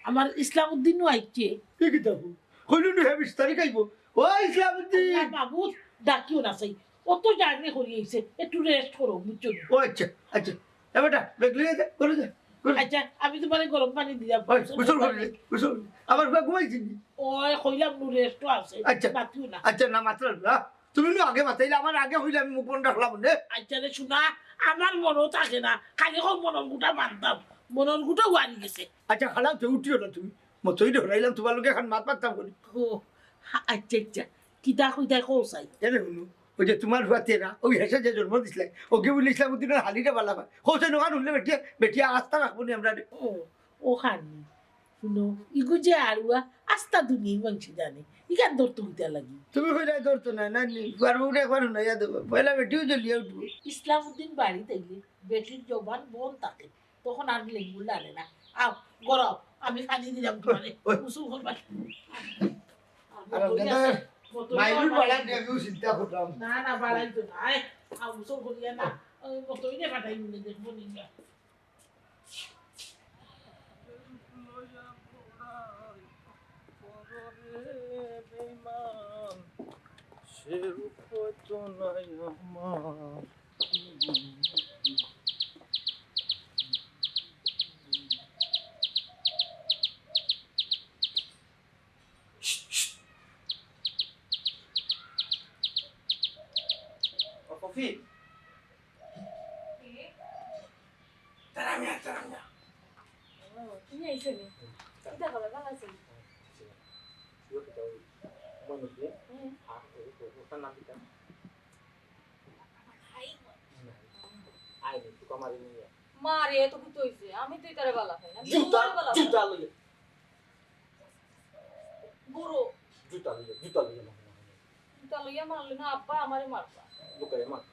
আমার ইসলাম উদ্দিনও আইছে। এ কি দেখো? কইল নু হে বিশ তারিখ আইব। ও ইসলাম উদ্দিন। আল্লাহ মাবুদ, ডাকিও না চাই। অত জার্নি করি আইছে, একটু রেস্ট করো, বুঝছো নি? ও আচ্ছা, আচ্ছা। এ বেটা, ব্যাগ লইয়া যা, ঘরে যা, ঘরে যা। আচ্ছা, আমি তোমারে গরম পানি দিলাম। ওই, গোসল করিলে, গোসল করিলে। আমার ফুয়া ঘুমাইছে নি? ওই কইলাম নু রেস্টও আছে, আচ্ছা। মাতিও না। আচ্ছা, না মাতলাম না। তুমি নু আগে মাতাইলে, আমার আগে হইলে আমি মুখ বন্ধ রাখলাম নে। আচ্ছা রে সোনা, আমার মনও থাকে না, খালি হোক মনর গুটা বান্ধতাম, মনর গুটা ওয়ারি গেছে। আচ্ছা, খারাপ তো উঠিও না তুমি। মতই ডরাইলাম তোমার লগে এখন মাত মারতাম করি। ও, আচ্ছা, আচ্ছা, কিতা কইতায় কও চাই? এরে হুনো, ওই যে তোমার ফুয়াতে না, ওই হেসে যে জন্ম দিছিলে, ওকে বলে ইসলাম উদ্দিনের হালিটা বালা পায়। হোসেন ওখান উঠলে বেটিয়া, বেটিয়া আস্থা রাখবো নি আমরা রে। ও, ওখানে। হুনো, ইগু যে আরুয়া, আস্তা দুনিয়ার মানষে জানে। ইখান ধরতো কিতা লাগি? তুমি কইরায় ধরতো না, না নি? পারবো না একবার হুনাইয়া দেবো। পয়লা বেটিও জ্বলিয়া উঠবো। ইসলাম উদ্দিন বাড়িত আইলে বেটির জবান বন্ধ থাকে। তখন আর লেবু লাগে না। আও, গরম, আমি পানি দিলাম তোমারে। ওই। গোসল করবা। আর দাদা, মাইনুর বাড়ার নিয়ে আমিও চিন্তা করলাম। না, না, বাড়াই তো না। আয়, আও, গোসল করিয়া না। ওই মতই রে, পাঠাই মনে দেখবো নিবা। সে রূপ তো নাই আমার। ও কফি। তারা মিয়া, তারা মিয়া। ও, তুমি আইছো নি? কিতা খবর, ভালা আছো নি? হুম। আয় নি, তুকা মারি নিয়ে। মারে, তো কিতা অইছে? আমি তো ইতারে বালা পাই না। জুতা, তুমারে বালা পাই। জুতা লইয়া। বুড়ো। জুতা লইয়া, জুতা লইয়া মারো না। জুতা লইয়া মারলে না, আব্বা আমারে মারবা। লুকাইয়া মার।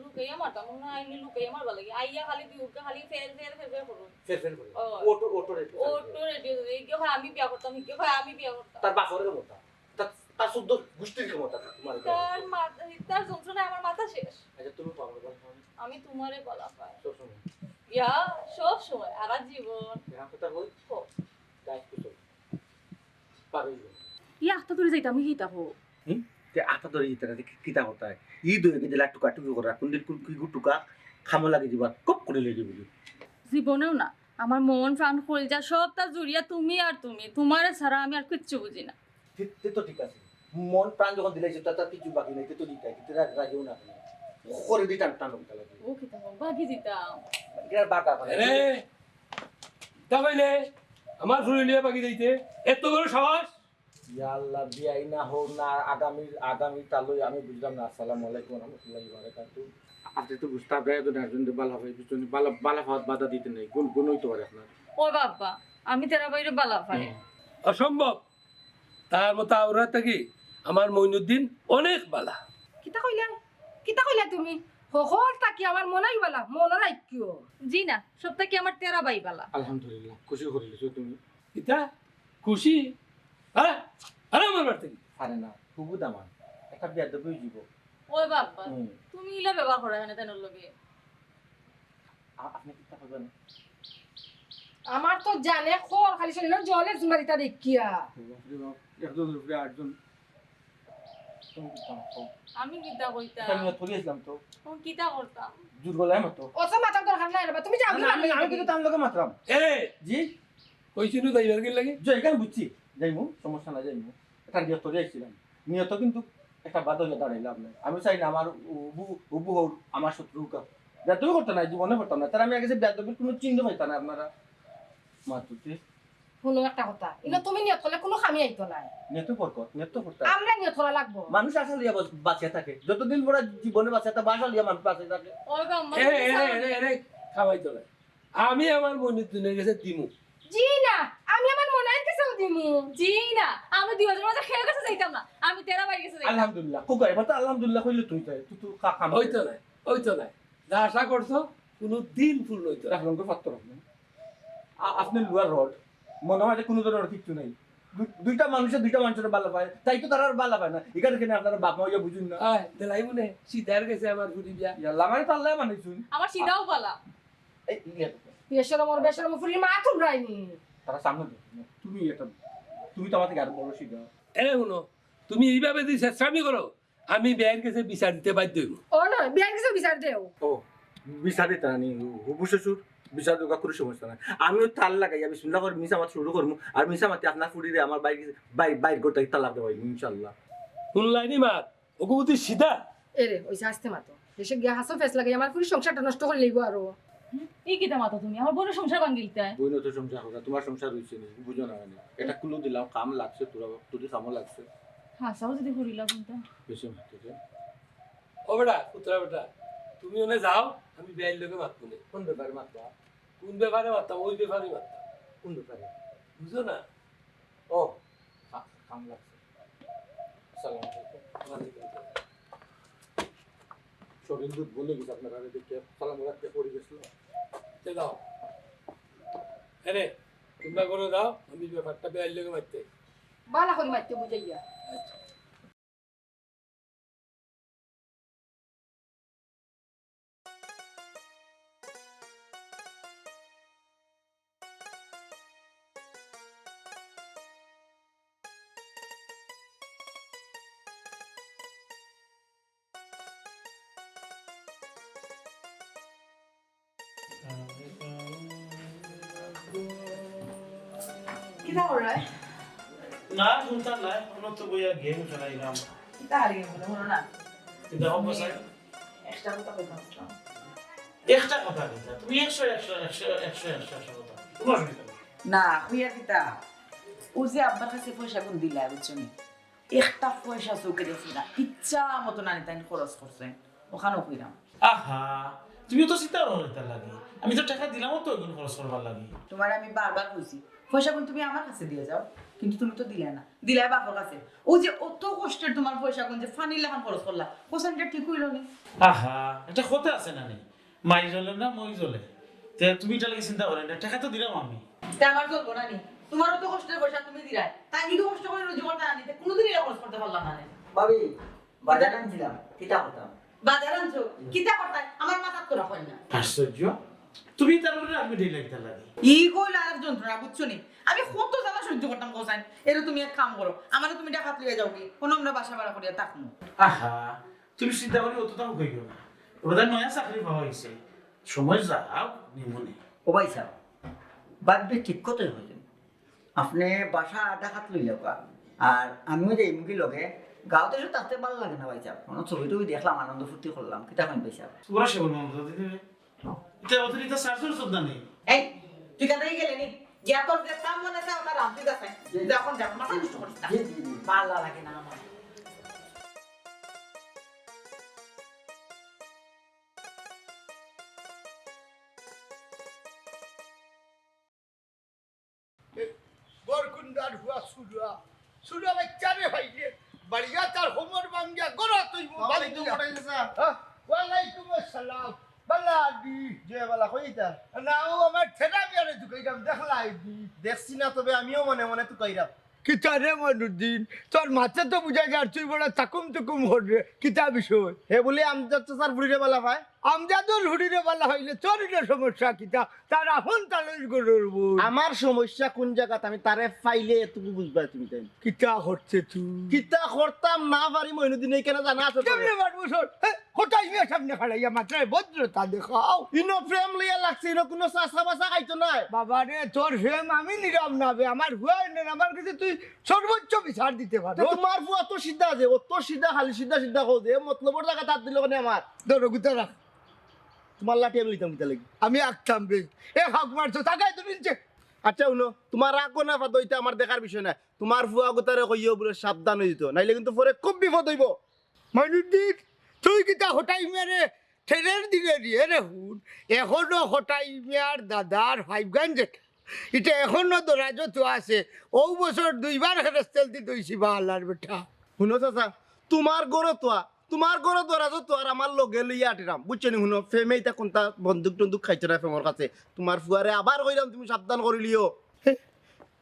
লুকাইয়া মারতাম না, আইনি লুকাইয়া মারবা লাগি। আইয়া খালি দিউরকা খালি ফের ফের ফের ফের করো। ফের ফের করে। ও। Auto, auto radio. Auto radio. এই কি হয় আমি বিয়া করতাম, এই কি হয় আমি বিয়া করতাম। তার বাপরে মতা। তার, তার শুদ্ধ গুষ্টির ক্ষমতা তোমার উপরে তার আছে। মাথা, তার যন্ত্রণায় আমার মাথা শেষ। আচ্ছা, তুমি পাগল বল, পাগল। আমি তোমারে বালা পাই। সব সময়। ইয়া, সব সময়, সারা জীবন। এখন কথা কই? কো। গায়ে কিছু। পাগল বল। ইয়া, আখতা ধরি যাইতাম, ই কিতা কো? হুম? তে আখতা ধরি যাইতে না, কি, কিতা কথা? ই দুই কে দিলা টুকা টুকি করা, কোন দিন কোন কি টুকা খামো লাগি দিবা, কপ করে লেগে দিবি। জীবনেও না, আমার মন, প্রাণ, কলিজা সবতা জুড়িয়া তুমি আর তুমি, তোমারে ছাড়া আমি আর কিচ্ছু বুঝি না। তে, তে তো ঠিক আছে। মন প্রাণ যখন দিলাইছো, তার, তার কিছু বাকি নাই, তো দিতাই, কিন্তু রা-, রাগিও না। করে দিতাম, টানো দিতে লাগে। ও কিতা কও, বাকি দিতাম। এটা বাঁকা করে। এরে, কিতা কইলে? আমার ফুরি লইয়া বাকি দিতে? এত বড় সাহস? ইয়া আল্লাহ, বিয়াই না হোক না, আগামী, আগামী তালই আমি বুঝলাম না। আসসালামু আলাইকুম ওয়া রাহমাতুল্লাহি ওয়া বারাকাতুহু। আপনি তো বুঝতে, আপনারা তো একজন ভালা ভাই, বুঝছেন? ভালা, ভালা পথ বাধা দিতে নেই, গুণ, গুণ হইতে পারে আপনার। ও বাবা, আমি তেরা ভাইরে ভালা পাই। অসম্ভব। তার মতো আওরা থাকি আমার মইনুদ্দিন অনেক ভালা। কিতা কইলা? কিতা কইলা তুমি? হকল থাকি আমার মনাই ভালা, মনে রাখিও। জি না, সব থাকি আমার তেরা ভাই ভালা। আলহামদুলিল্লাহ, খুশি করিলিছো তুমি। কিতা? খুশি? হ্যাঁ? আরে আমার বাড়ি থাকি। আরে না, খুব দামান। একটা বেয়াদবি হয়ে যাব। ওই বাবা, হুম। তুমি ইলা ব্যবহার করো এখানে তানোর লগে। আ-, আপনি কিতা করবেন? আমার তো জানে খর খালি শরীরে জলে জুমারিতা দেখিয়া। বাপরে বাপ, একজন উপরে আটজন। তুমি কিতা করো? আমি কিতা কইতাম? আমি নিয়ত করি আসলাম তো। তুমি কিতা করতাম? জোর গলায় মাতো। অত মাতার দরকার নাই রে বা, তুমি যাও, না, না, আমি, আমি কিন্তু তার লগে মাতরাম। এ! জি? কইছি নু যাইবার কি লাগে? জি, এখানে বুঝছি। যাইমু, সমস্যা নাই, যাইমু। এটা নিয়ত করি আসছিলাম। নিয়ত কিন্তু একটা বাধা হইয়া দাঁড়াইলো আপনার। আমি চাই না আমার উবু, উবু হোক আমার শত্রু হোক। বেয়াদবি করতে নাই, জীবনে করতাম না। তার আমি আগে যে বেয়াদবির কোনো চিহ্ন পাইতাম না আপনারা। মাতুতে। হুনো একটা কথা, ইনো তুমি নিয়ত করলে কোনো খামি আইতো না। নিয়ত বরকত, নিয়ত করতে। আমরা নিয়ত করা লাগবো। মানুষ আশা লইয়া বাঁচ-, বাঁচিয়া থাকে। যতদিন বড় জীবনে বাঁচিয়া থাকে, আশা লইয়া মানুষ বাঁচিয়া থাকে। ওই গো, আম্মা, এ, তুমি এ, চাও এ, নি? এ, এ, খাওয়াইতো না। আমি আমার মইনুদ্দিনের গেছে দিমু। জি না, আমি আমার মনাইর গেছেও দিমু। জি না, আমি দুই হাজার মাঝে খেয়ে গেছে যাইতাম না। আমি তেরা ভাইর গেছে যাইতাম। আলহামদুলিল্লাহ। খুব এবার তো আলহামদুলিল্লাহ কইলে তুই যাই। তুই তো কা-, কাম ওই তো নাই, ওই তো নাই। যা আশা করছো, কোনো দিন পূর্ণ হইতো না। রাখলাম তো পাত্র রাখলাম। আ-, আপনি লুয়ার রড, মনে হয় যে কোনো ধরনের কিচ্ছু নাই। দু-, দুইটা মানুষে দুইটা মানুষের ভালা পায়, তাই তো তারা আর ভালা পায় না। এখানে কেন আপনারা বাপ মা হইয়া বুঝুন না? আয়, দিলাই মনে, সিদার গেছে আমার ফুরি বিয়া। ইয়াল্লা, মানে তো আল্লাহ মানে শুন। আমার সিদাও ভালা। এই, ইয়ে তো। বেশরম ওর বেশরম ফুরির মা তুমরাইনি। তারা সামনে দেখো, তুমি এটা, তুমি তো আমাদের আরো বড় সিদা। এরে হুনো, তুমি এইভাবে যদি চেষ্টামি করো, আমি বিয়াইর গেছে বিচার দিতে বাধ্য হইব। ও নয়, বিয়াইর গেছে বিচার দেও। ও, বিচার দিতে না নি, হবু শ্বশুর, বিচার দেওয়া কোনো সমস্যা নাই। আমিও তাল লাগাইয়া বিসমিল্লাহ করে মিছা মাত শুরু করমু, আর মিছা মাতে আপনার ফুরিরে আমার বাইর, বাইর, বাইর করতে তালাক দেওয়া হইব, ইনশাল্লাহ। কোন লাইনি মাত? ওগু বুদ্ধি সিধা? এরে, ওই যে আস্তে মাতো। দেশে গিয়া হাসো ফেস লাগাই আমার ফুরির সংসারটা নষ্ট করে লইব আরো। হুম? এই কিতা মাতো তুমি? আমার বোনের সংসার ভাঙিলিতায়। বোন তো সংসার হোক, তোমার সংসার হইছে নি, বুঝো না মানে। এটা কুলু দিলাম, কাম লাগছে, তোরা, তোদের কামও লাগছে। হ্যাঁ, সাহস যদি করিলা কোনটা? বেশি মাতো যে। ও বেটা, পুত্রা বেটা, তুমি ওনে যাও, আমি বিয়াইর লগে মাতবো নে। কোন ব্যাপারে মাতবা? কোন ব্যাপারে মাততাম? ওই ব্যাপারে মাততাম। কোন ব্যাপারে? বুঝো না? ও, কা-, কাম লাগছে। আসসালামু আলাইকুম। ওয়ালাইকুম আসসালাম। শরীর দুধ বলে গেছে আপনার আগে দেখে। সালাম রাখতে পড়ে গেছিল। তে দাও। এরে, তোমরা করে দাও, আমি ব্যাপারটা বিয়াইর লগে মাততে। বালা করি মাততে বুঝাইয়া। আচ্ছা। কিতা কররায়? না, কুন্তা নাই, অনো তো বইয়া গেম খেলাইরাম। কিতা হারিয়ে গেল, হলো না? কিতা হবে, স্যার? একটা কথা কইতাম আসলাম। একটা কথা কইতা? তুমি একশো, একশো, একশো, একশো, একশো, একশো কথা। কোনো অসুবিধা নেই। না, কইয়া কিতা? ও যে আব্বার কাছে পয়সাগুন দিলা, বুঝছো নি? একটা পয়সা চউখে দেখছি না, ইচ্ছা মতো নানি তাইন খরচ করছে, অখানও কইরাম। আহা, তুমিও তো চিন্তা করো এটার লাগি। আমি তো টেকা দিলাম তো ওইগুন খরচ করবার লাগি। তোমারে আমি বারবার কইছি, পয়সাগুন তুমি আমার কাছে দিয়া যাও, কিন্তু তুমি তো দিলায় না, দিলায় বাপর কাছে। ও যে অত কষ্টের তোমার পয়সাগুন যে ফানির লাখান খরচ করলা, কোসানটা ঠিক হইল নি। আহা, একটা কথা আছে না নি? মাই জ্বলে না, মই জ্বলে। তে তুমি এটা লাগি চিন্তা করো না, টেকা তো দিলাম আমি। তে আমার জ্বলবো না নি? তোমারও তো কষ্টের পয়সা তুমি দিলায়। তাই কিন্তু কষ্ট করে রুজি করতে আনি, তে কোনোদিন এটা খরচ করতে পারলাম না নি। ভাবি, বাজার আনছিলাম, কিতা করতাম? বাজার আনছো? কিতা করতায়? আমার মাথাত করা হয় না। আশ্চর্য। তুমি তার উপরে রাখবে ঢিল একটা লাগে। ই কইল আর যন্ত্রণা, বুঝছো নি? আমি কত জ্বালা সহ্য করতাম, কোসাইন। এরে তুমি এক কাম করো, আমারে তুমি ঢাকাত লইয়া যাও কি? কোনো আমরা বাসা ভাড়া করিয়া থাকমু। আহা, তুমি চিন্তা করি অতটাও কইও না। ওটা নয়া চাকরি পাওয়া হয়েছে, সময় যাও নিমনে। ও ভাই সাহেব, বাদ দিয়ে ঠিক কথাই হইলেন। আপনি বাসা ঢাকাত লইয়া যাওয়া। আর আমিও যাইমুগি লগে। গাঁওত এসে থাকতে ভালা লাগে না ভাইসাব, অনো ছবি টবি দেখলাম, আনন্দ ফুর্তি করলাম, কিতা কইন ভাইসাব? পুরা সেবন মন্ত্র দিতে হবে। এটা অত এটা সার্চর শ্রদ্ধা নেই। এই, তুই কেন গেলে নি? গিয়া তোর যে কাম মনে চায় ওটা রাঁধতে যাস। যা, এখন যা, মাথা নষ্ট করিস না। জি, জি, জি। ভালা লাগে না আমার। বরকুন্দার হুয়া সুরুয়া, সুরুয়া বাচ্চারে ভাইরে, বাড়িয়া তার হোমর ভাঙ্গিয়া গড়া তুই আসসালামু আলাইকুম, বাড়িয়া। কটাই চাচা। হ্যাঁ, ওয়ালাইকুম আসসালাম। বালা আদি। জি, বালা, কই ইতা? না, ও আমার ঠেলা বিয়ারে তুকাইরাম, দেখলা আইদি। দেখছি না, তবে আমিও মনে মনে তুকাইরাম। কিতা রে মইনুদ্দিন, তোর মাতে তো বুঝা যার তুই বড় তাকুম তুকুম হর রে, কিতা বিষয়? হে বলে আমজাদ চাচার ফুড়িরে বালা পায়। আমজাদর ফুড়িরে বালা পাইলে তোর ইটা সমস্যা কিতা? তার আপন তালইর গরুর বউ। আমার সমস্যা কোন জাগাত, আমি তারে পাইলে এটুকু বুঝবা তুমি তাই। কিতা করতে তুই? কিতা করতাম না পারি মইনুদ্দিন, এইখানে জানা আছে তো। কেমনে পারবো সর? হে, হঠাৎ মিয়া সামনে খাড়াইয়া মাত্র ভদ্রতা দেখাও। ইনো প্রেম লইয়া লাগছে, ইনো কোনো চাচা বাচা খাইতো নাই। বাবা রে, তোর প্রেম আমি নিরাম না বে, আমার হুয়া এনে আমার কাছে তুই সর্বোচ্চ বিচার দিতে পারো। তো তোমার ফুয়া তো সিধা আছে, ও তো সিধা, খালি সিধা সিধা কও যে, এ মতলবর জাগাত আত দিল কেনে আমার? ধরো, গুতা রাখ। তোমার লাঠি আমি লইতাম কিতা লাগি? আমি আঁকতাম বে। এ হক মারছো, তাকাই তো নিচে। আচ্ছা, হুনো, তোমার রাগ না ফাদো, ইটা আমার দেখার বিষয় না। তোমার ফুয়া গুতারে কইও বুলে সাবধান অইতো, নাইলে কিন্তু পরে খুব বিপদ অইবো। মইনুদ্দিন, তুই কিতা হঠাৎ মেরে ঠেলের দিলে রে, রে হুন, এখনো হঠাৎ মিয়ার দাদার ফাইভ গান যেটা, ইটা এখনো দরাজো তো আছে। ও বছর দুইবার হেরেস্তেল দি দইছি বা আল্লাহর বেটা। হুনো চাচা, তোমার গরো তো আ-, তোমার গরো দরাজো তো আর আমার লগে লইয়া আটিরাম, বুঝছো নি? হুনো, প্রেমে ইতা কোনটা বন্দুক টন্দুক খাইছে না প্রেমর কাছে। তোমার ফুয়ারে আবার কইরাম, তুমি সাবধান করিলিও।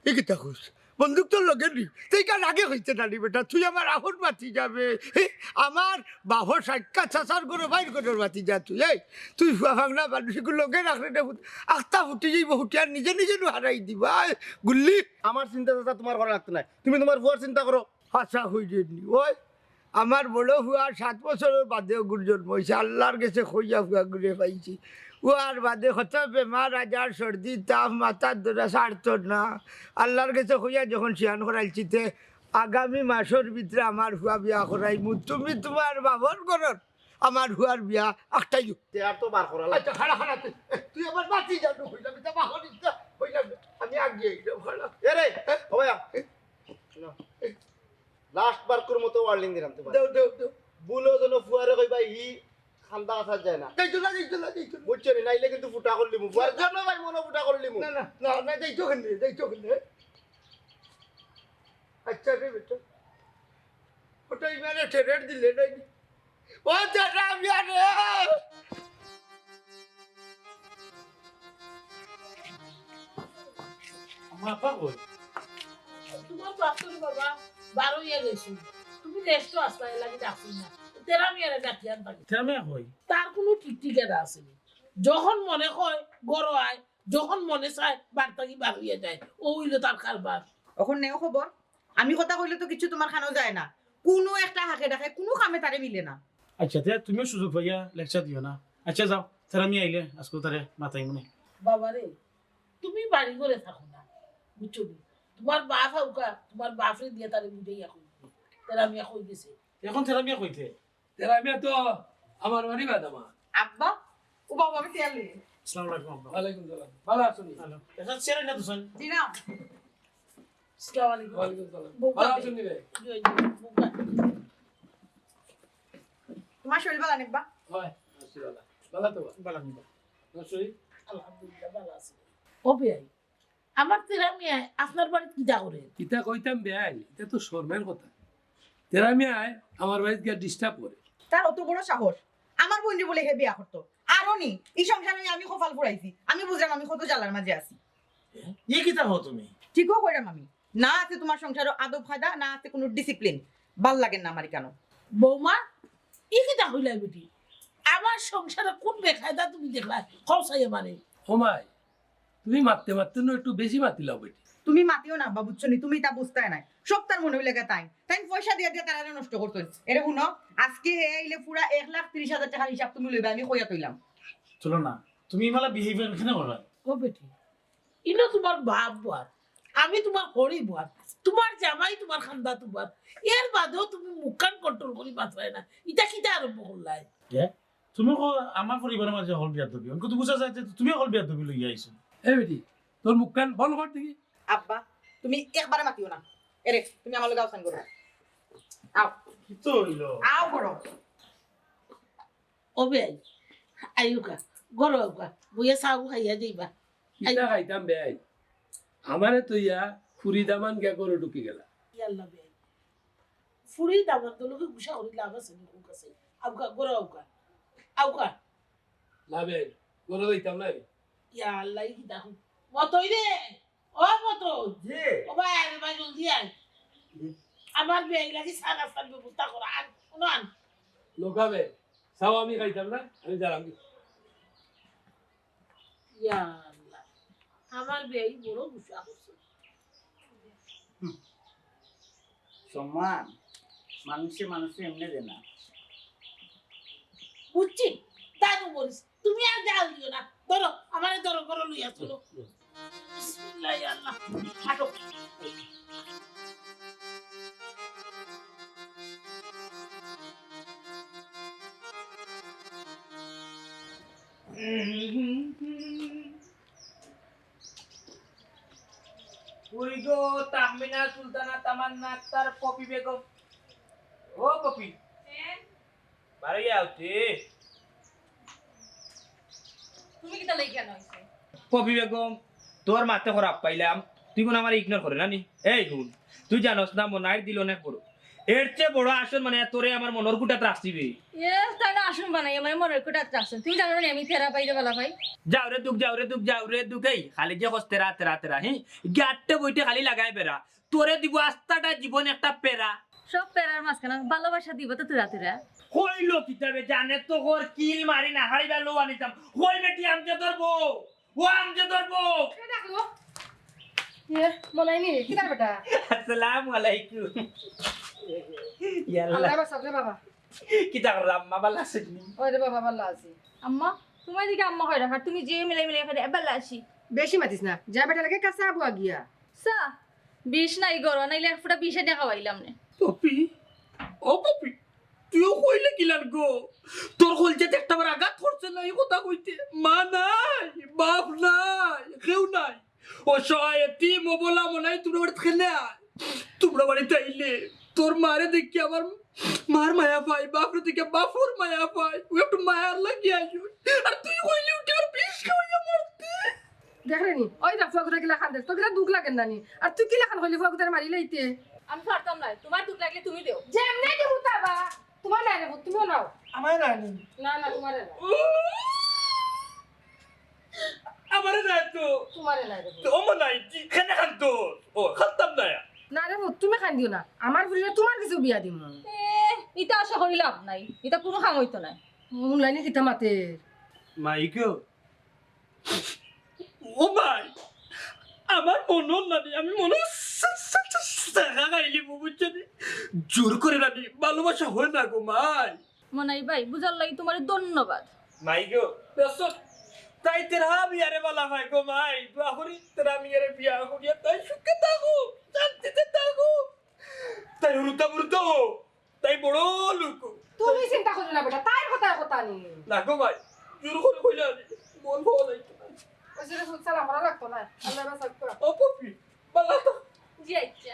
ই কিতা কইছ? বন্দুক তোর লগে নি? তুই কার আগে কইতে নানি বেটা? তুই আমার আহন মাতি যাবে। হে, আমার বাহর সাক্ষাৎ চাচার ঘরে বাইর ঘরের মাতি যা তুই। এই, তুই ফুয়া ফাংনা মানুষ এগুলো লগে রাখলে না ফুট-, আখতা ফুটি যাইব, ফুটি আর নিজে নিজে নু হারাই দিবা। এই, গুল্লি। আমার চিন্তা চাচা তোমার করা লাগতো না। তুমি তোমার ফুয়ার চিন্তা করো। হাছা হই যায়নি। ওই, আমার বড় ফুয়া সাত বছরর বাদে অগুর জন্ম অইছে। আল্লাহর গেছে কইয়া ফুয়া গুরে পাইছি। ও আর বাদে কত বেমার আজার, সর্দি, তাপ, মাথার দরা ছাড়তো না। আল্লাহর গেছে কইয়া যখন শিয়ান করাইলছি, তে আগামী মাসর ভিতরে আমার ফুয়া বিয়া করাইমু। তুমি তোমার বাবার ঘরর আমার ফুয়ার বিয়া আটকাইও। তে আর তো বার করা লাগবে। আচ্ছা, খাড়া, খাড়া, তুই, তুই আমার বাতি জানো কইলাম, এটা বাহরিস না, কইলাম, আমি আগে একদম খাড়া। এ রে, ও ভাইয়া, না। লাস্ট বারকুর মতো ওয়ার্নিং দিলাম তোমার। দেও, দেও, দেও। ভুলো যেন ফুয়ারে কইবা, ই খান্দা আসা যায় না। যাইতো না, যাইতো না, যাইতো না। বুঝছো নি? নাইলে কিন্তু ফুটা করলিমু। ফুয়ার জন্য ভাই মনে ফুটা করলিমু। না, না, না, না, যাইতো কেনে, যাইতো কেনে। আচ্ছা রে বেটা। ওটা ইমানে ঠেরেট দিলে নাই। ও দাদা, আমি আরে। আমার আপা কই? তোমার বাপ তো রে বাবা, বার অইয়া গেছে। তুমি রেস্টও আসলা, এর লাগি ডাকছি না। তেরা মিয়ারে ডাকিয়া আনবা। তেরা মিয়া কই? তার কোনো ঠিক ঠিকানা আছে নি। যখন মনে হয়, ঘরো আয়, যখন মনে চায়, বার থাকি বার অইয়া যায়। ও অইলো তার কারবার। অখন নেও খবর। আমি কথা কইলে তো কিছু তোমার কানো যায় না। কুনু একটা হাকে ডাকে কুনু কামে তারে মিলে না। আচ্ছা, তে তুমিও সুযোগ পাইয়া লেকচার দিও না। আচ্ছা, যাও, তেরা মিয়া আইলে আজকে তারে মাতাইমুনে। বাবারে, তুমি বাড়ি ঘরে থাকো না, বুঝছো নি? তোমার বাপ আউকা, তোমার বাপরে দিয়া তারে বুঝাইয়া কই দিবে। তেরা মিয়া কই গেছে? এখন তেরা মিয়া কইতে? তেরা মিয়া তো আমার বাড়ি বাদামা। আব্বা, ও বাবা, আমি তেল নিয়ে। আসসালামু আলাইকুম আব্বা। ওয়ালাইকুম সালাম। ভালো আছো নি? ভালো। এটা ছেড়ে না তো, স্যার। জি না। আসসালামু আলাইকুম। ওয়ালাইকুম সালাম। বউকা ভালো দে। আছো নি রে? জি, জি, বউকা। তোমার শরীর ভালো নেই, বা? হয়, আছি ভালো। ভালো তো বা? ভালো নেই বা। তোমার শরীর? আলহামদুলিল্লাহ, ভালো আছি। ও বিয়াই, আমার তেরা মিয়ায় আপনার বাড়িত কিতা করে? কিতা কইতাম বেআইন, এটা তো শরমের কথা। তেরা মিয়ায় আমার বাড়িত গিয়া ডিস্টার্ব করে। তার অত বড় সাহস, আমার বোনরে বলে হে বিয়া করতো। আরো নি, এই সংসারে আমি কপাল ফুরাইছি। আমি বুঝলাম আমি কত জ্বালার মাঝে আছি। এ? ই কিতা কও তুমি? ঠিকও কইরাম আমি। না আছে তোমার সংসারো আদব কায়দা, না আছে কোনো ডিসিপ্লিন। ভাল লাগে না আমার ইকানো। বৌমা, ই কিতা কইলাই বেটি? আমার সংসারে কোন বেকায়দা তুমি দেখলা? কও চাই আমারে। ও মাই, তুমি মাততে মাততে নু একটু বেশি মাতিলাও বেটি। তুমি মাতিও না আব্বা, বুঝছো নি? তুমি তা বুঝতায় নায়। সব তার মনে অইলে গা তাই। তাই পয়সা দিয়া দিয়া তারারে নষ্ট করতো। এরে হুনো, আজকে হে আইলে পুরা এক লাখ তিরিশ হাজার টাকার হিসাব তুমি লইবা, আমি কইয়া তইলাম। চলো না, তুমি ইমালা বিহেভিয়ার কেনে করো? ও বেটি, ইনো তোমার বাপ বাপ। আমি তুমার হড়ি বুয়ার, তুমার জামাই তুমার খান্দা তুমার, এর বাদেও তুমি মুখখান control করি বাঁচবায় না। ইটা কিতা আরম্ভ করলায়? এ? তুমি কও আমার পরিবারর মাঝে হকল বেয়াদবি। অখন তো বুঝা যায় যে তুমি হকল বেয়াদবি লইয়া আইছো। এ বেটি, তোর মুখখান বন্ধ কর দেখি। আব্বা, তুমি একবারে মাতিও না। এরে, তুমি আমার লগে আওসান করো। আও। কিতা অইলো? আও করো। ও বেয়াই, আইউক্কা, ঘরো আউক্কা, বইয়া চা খাইয়া যাইবা। কিতা খাইতাম বেয়াই? আমারে থইয়া ফুরি দামান গিয়া ঘরো ঢুকি গেলা। ইয়াল্লা বেয়াই, ফুরি দামান তো লগে গুসা করি লাভ আছে নি? আউক্কা, ঘরো আউক্কা, আউক্কা। না বেয়াই, ঘরো যাইতাম না আমি। ইয়াল্লা, ই কিতা কও? মতই রে, ও মতই। জি। ও ভাই, আরে ভাই, জলদি আয়। জি। আমার বেয়াই লাগি চা নাস্তার ব্যবস্থা করা। আন, অনো আন। লোকাবে, চাও আমি খাইতাম না, আমি যারাম। ইয়া আল্লাহ, আমার বেয়াই বড় গুসা করছে। সম্মান, মানুষে মানুষে এমনে দেয় না। বুঝছি, দাদু বলিস, তুমি আর জাল দিও না। ধরো, আমারে ধরো, ঘরো লইয়া চলো। বিসমিল্লাহ, ইয়া আল্লাহ, আটো। কই গো, তাহমিনা, সুলতানা, তামান্না আক্তার, পপি বেগম। ও পপি। হ্যাঁ? বাড়ি আও তে। তুমি কিতা লাগি কেনে আইছো? পপি বেগম, তোর মাতে খারাপ পাইলাম, তুই মনে আমারে ignore করে না নি? এই হুন, তুই জানোস না মনাইর দিল অনেক বড়, এর চেয়ে বড় আসন মানে তোরে আমার মনর কুটাত রাখছি বে। এ, তাই না আসন বানাই আমার মনর কুটাত রাখছে। তুমি জানো না আমি তেরা পাইরে বালা পাই। যাও রে দুখ, যাও রে দুখ, যাও রে দুখ, এই খালি যে কস তেরা, তেরা, তেরা, হি? গাট্টে বইতে খালি লাগায় বেড়া। তোরে দিব আস্তাটা জীবন একটা পেরা। সব পেরার মাঝখানে ভালোবাসা দিব তো তুরা তুরা। কইলো কিতাবে জানে তো কর কিল মারি না হারিবা লো আনিতাম। কই বেটি আমজাদর বউ? ও আমজাদর বউ। কে ডাকলো? এ, মনাই নি? কিতার বেটা? আসসালামু আলাইকুম। ইয়াল্লা। আল্লাহ বাঁচাও রে বাবা। কিতা করো আম্মা, ভালা আছেন নি? ওই রে বাবা, ভালা আছি। আম্মা, তোমার দিকে আম্মা হয় রাখার, তুমি যে মিলাই মিলাই খাইলে, ভালা আছি। বেশি মাতিস না, যা বেটা লাগে কাছে আবু আগিয়া। চা, বিষ নাই গরো, নাইলে এক ফুটা বিষ এনে খাওয়াইলাম নে। পপি, ও পপি, তুইও কইলে কিলান গো? তোর কলজাত একটা বার আঘাত করছে না এই কথা কইতে? মা নাই, বাপ নাই, কেউ নাই। অসহায় এতিম অবলা মনাই তোমরা বাড়িত কেনে আয়? তোমরা বাড়িত আইলে তোর মারে দেখি আমার মার মায়া পাই, বাপরে দেখি বাপর মায়া পাই। ও একটু মায়ার লাগি আইও। আর তুই কইলে উঠে আর বিষ খাওয়াইয়া মারতে। দেখরে নি, ওই দেখ ফুয়া গুতা কিলা কান্দের, তোর কিতা দুখ লাগের না নি? আর তুই কিলাখান কইলি ফুয়া গুতারে মারি লাইতে? আমি পারতাম না, তোমার দুখ লাগলে তুমি দেও। যেমনে দিমু তাবা, তোমার নাই রে, তুমিও নাও। আমার নাই নি। না, না, তোমার নাই। আমারে নাই তো। তোমারে নাই রে। তো অমন নাই, কি খেলে খান তো? ও, খাতাম না। না রে, তুমি কান্দিও না। আমার ফুরিরে তোমার কাছে বিয়া দিমু। এ, ইতা আশা করি লাভ নাই। ইতা কোনো কাম অইতো নায়। হুনলায়নি কিতা মাতের? মাই গো, ও ভাই, আমার মনর নানি, আমি মনে দেখা খাইলি বুঝছো নি? জোর করে নানি, ভালোবাসা হয় না গো মাই। মনাই ভাই, বুঝার লাগি তোমারে ধন্যবাদ। মাই গো, বেসর, তাই তেরা মিয়ারে বালা পায় গো মাই, দোয়া করি তেরা মিয়ারে বিয়া করিয়া তাই সুখে থাকো, শান্তিতে থাকো। তাই হুরুতা মুরুতা হো, তাই বড় লোক। তুমি চিন্তা করিও না বেটা, তাইর কথায় কথা নি। না গো ভাই, জোর করে কইলে আমি মন ভালো লাগতো না। ওই যে রসুল সালাম করা লাগতো না, আল্লাহ বাঁচাক। ও পপি, বালা তো। জি আচ্ছা।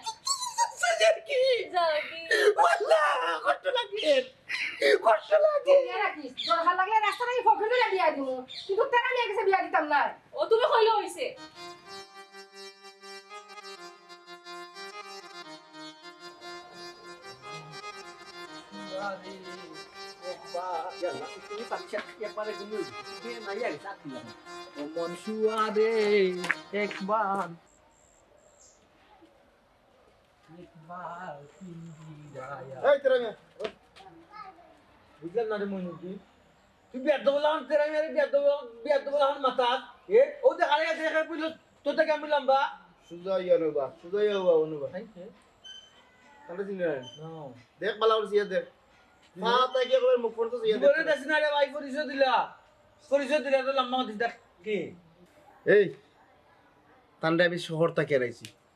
সাজার কি? যাও কি? বালা, কষ্ট লাগে। কষ্ট লাগে। বিয়া রাখিস, দরকার লাগলে রাস্তা নাই ফকির ধরে বিয়া দিমু, কিন্তু তেরা মিয়ার কাছে বিয়া দিতাম না। ও তুমি কইলে হইছে। ও মন সুয়ারে একবার। এই তেরা মিয়া, ওই। বুঝলাম না রে মইনুদ্দিন। তুই বেয়াদব লাখান তেরা মিয়ারে বেয়াদব, বেয়াদব লাখান মাতাস। এ, ও দেখ আরে দেখ, তুই তো তোর থেকে আমি লম্বা। সুজা ইয়া রে বা, সুজা ইয়া বা, অনুবা। তাই কে? তাহলে চিনি না। না। দেখ, বালা করে সিয়া দেখ। পা তাই কি করে মুখ পড়তো সিয়া দেখ। জীবনে দেখ না রে ভাই, পরিচয় দিলা। পরিচয় দিলা তো লম্বা মাতিস দেখ। কি? এই, তানরে আমি শহর থাকি আনাইছি।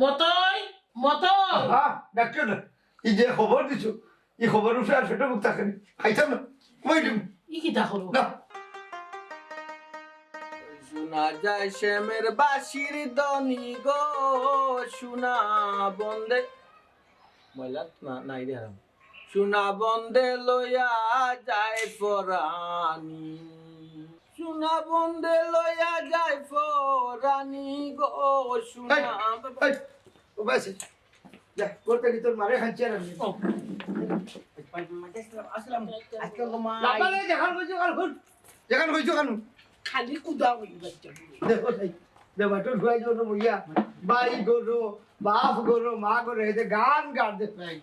মতই, মতই। হ্যাঁ, ডাক্তার না। এই যে খবর দিছো, এই খবর উঠে আর পেটো মুখ থাকে না। খাইতাম না। ওই দিন। ই কিতা করো? না। শোনা যায় শ্যামের বাঁশির ধ্বনি গো, শোনা বন্দে। ময়লা না, নাই রে হারাম। শোনা বন্দে লইয়া যায় পরানি, শোনা বন্দে লইয়া যায় পরানি গো, শোনা। এই, ও বাস। যা, করতে কি তোর মারে খাইছে আর আমি। আসসালাম, আসসালাম। আজকে তো মা লাপালে যেখান কইছো কান হুন। যেখান কইছো কান হুন। খালি কুদা হই বাচ্চা। দেখো তাই। দে বাটুর ফুয়াই জন্য বইয়া। ভাই গরো, বাপ গরো, মা গরো, এই যে গান গান দে ভাই।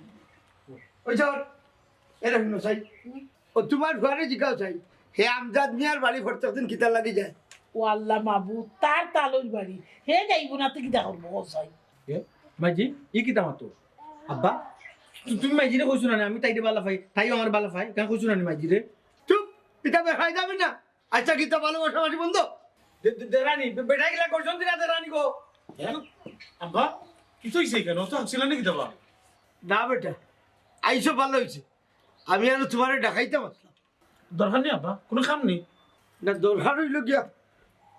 ওই চল। এরকম না চাই। ও তোমার ঘরে জিগাও চাই। হে আমজাদ মিয়ার বাড়ি প্রত্যেকদিন কিতার লাগি যায়? ও আল্লাহ মাবুদ, তার তালইর বাড়ি। হে যাইব না তো কিতা করবো, ও চাই। এ, মাইজি, ই কিতা মাতো? আব্বা, তু-, তুমি মাইজিরে কইছো না নি, আমি তাইরে বালা পাই, তাইও আমার বালা পাই, কেন কইছো না নি মাইজিরে? চুপ, এটা বের হয়ে যাবে না। আচ্ছা, কিতা ভালোবাসা মাটি বন্ধ? দে-, দে-, দেরানি, বে-, বেটা গিলা করছন দিনা দেরানি গো। হ্যাঁ? আব্বা, কিছু হইছে কেন? তো হাসছিল নাকি দাবা? না বেটা, আইসো ভালো হইছে। আমি আর তোমারে ডাকাইতাম আসলাম। দরকার নেই আব্বা, কোনো কাম নেই। না, দরকার হইল গিয়া,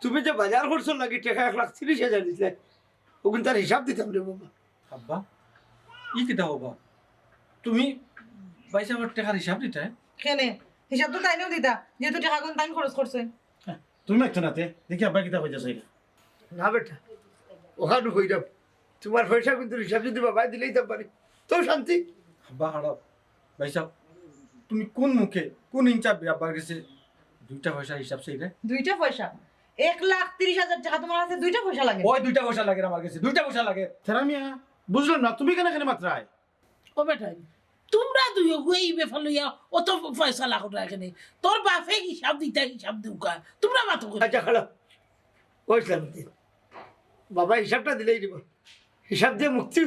তুমি যে বাজার করছো লাগি টেকা এক লাখ তিরিশ হাজার দিছিলে, ওগুন তার হিসাব দিতাম রে বাবা। আব্বা, ই কিতা হবা? তুমি পয়সা আমার টেকার হিসাব দিতে? কেনে? হিসাব তো তাইনও দিতা, যেহেতু টেকাগুন তাইন খরচ করছে। তুমি মারছো না তে, দেখি আব্বা কিতা কইতে চাই। না বেটা, ওখানে কইরাম, তোমার পয়সা কিন্তু হিসাব যদি বাবায় দিলেই তো পারি, তো শান্তি। আব্বা খারাপ। ভাই সাহেব, তুমি কোন মুখে, কোন ইনসাফে আব্বার কাছে দুইটা পয়সা হিসাব চাইলে? দুইটা পয়সা? এক লাখ তিরিশ হাজার টাকা তোমার কাছে দুইটা পয়সা লাগে? ওই দুইটা পয়সা লাগে আমার কাছে, দুইটা পয়সা লাগে। তেরা মিয়া, বুঝলাম না, তুমি কেন এখানে মাত্রায়? ও বেটাই, তোমরা দুইও গো এই ব্যাপার লইয়া অত ফয়সালা করো এখানে। তোর বাপে হিসাব দিতা, হিসাব দেউকা, তোমরা মাতো করে। আচ্ছা, খারাপ। ওই ইসলামউদ্দিন, বাবা হিসাবটা দিলেই দিব। হিসাব দিয়ে মুক্তি,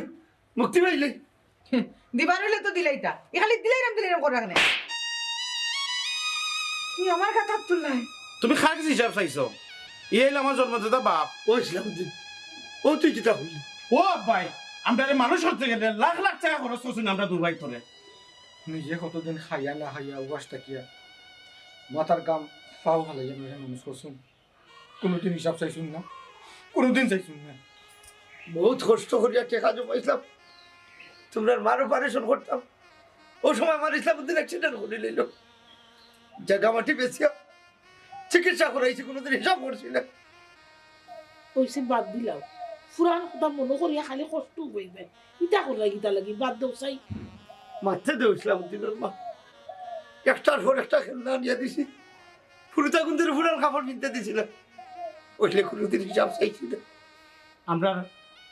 মুক্তি পাইলে। দিবার হইলে তো দিলাইতা, এ খালি দিলাইরাম দিলাইরাম করে রাখনে। তুই আমার কথা তুললাই। তুমি কার কাছে হিসাব চাইছো? ই হইল আমার জন্মদাতা বাপ। ওই ইসলামউদ্দিন, ও তুই কিতা কইলি? ও আব্বাই, আমরা মানুষ করতে গেলে লাখ লাখ টাকা খরচ করছি না আমরা দুবাই তোরে। নিজে কতদিন খাইয়া না খাইয়া উপাস থাকিয়া মাথার গাম পাও হালাইয়া আমরা মানুষ করছুন, কোনোদিন হিসাব চাইছুন না, কোনোদিন চাইছুন না। বহুত কষ্ট করিয়া টেকা জমাইছিলাম, তোমরার মার অপারেশন করতাম। ও সময় আমার ইসলামউদ্দিন অ্যাক্সিডেন্ট করি লইল, জাগা মাটি বেচিয়া চিকিৎসা করাইছি, কোনোদিন হিসাব করছি না। ওইসে বাদ দিলাম, পুরান কথা মনে করিয়া খালি কষ্ট হইবে। ইটা করলাই কিতা লাগি, বাদ দেও চাই। মারতে দেও ইসলামউদ্দিনের মা, একটার পর একটা খেলনা আনিয়া দিছি, ফুরুতা গুন্দির ফুরান কাপড় কিনতে দিছি না, ওইলে কোনোদিন হিসাব চাইছি না। আমরা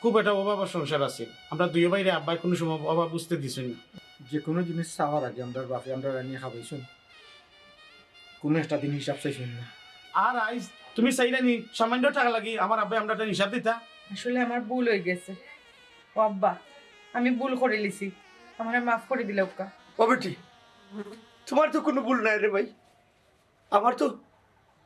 খুব একটা অভাবর সংসার আছে, আমরা দুই ভাইরে আব্বাই কোনো সময় অভাব বুঝতে দিছইন না। যে কোনো জিনিস চাওয়ার আগে আমরার বাপে আমরারে আনিয়া খাবাইছুন, কোনো একটা দিন হিসাব চাইছুন না। আর আইজ তুমি চাইরানি সামান্য টাকা লাগি আমার আব্বাই আমরা একটা হিসাব দিতা। আসলে আমার ভুল হয়ে গেছে। ও আব্বা, আমি ভুল করে লিছি, আমারে মাফ করে দিলাউক্কা। ও বেটি, তোমার তো কোনো ভুল নাই রে ভাই, আমার তো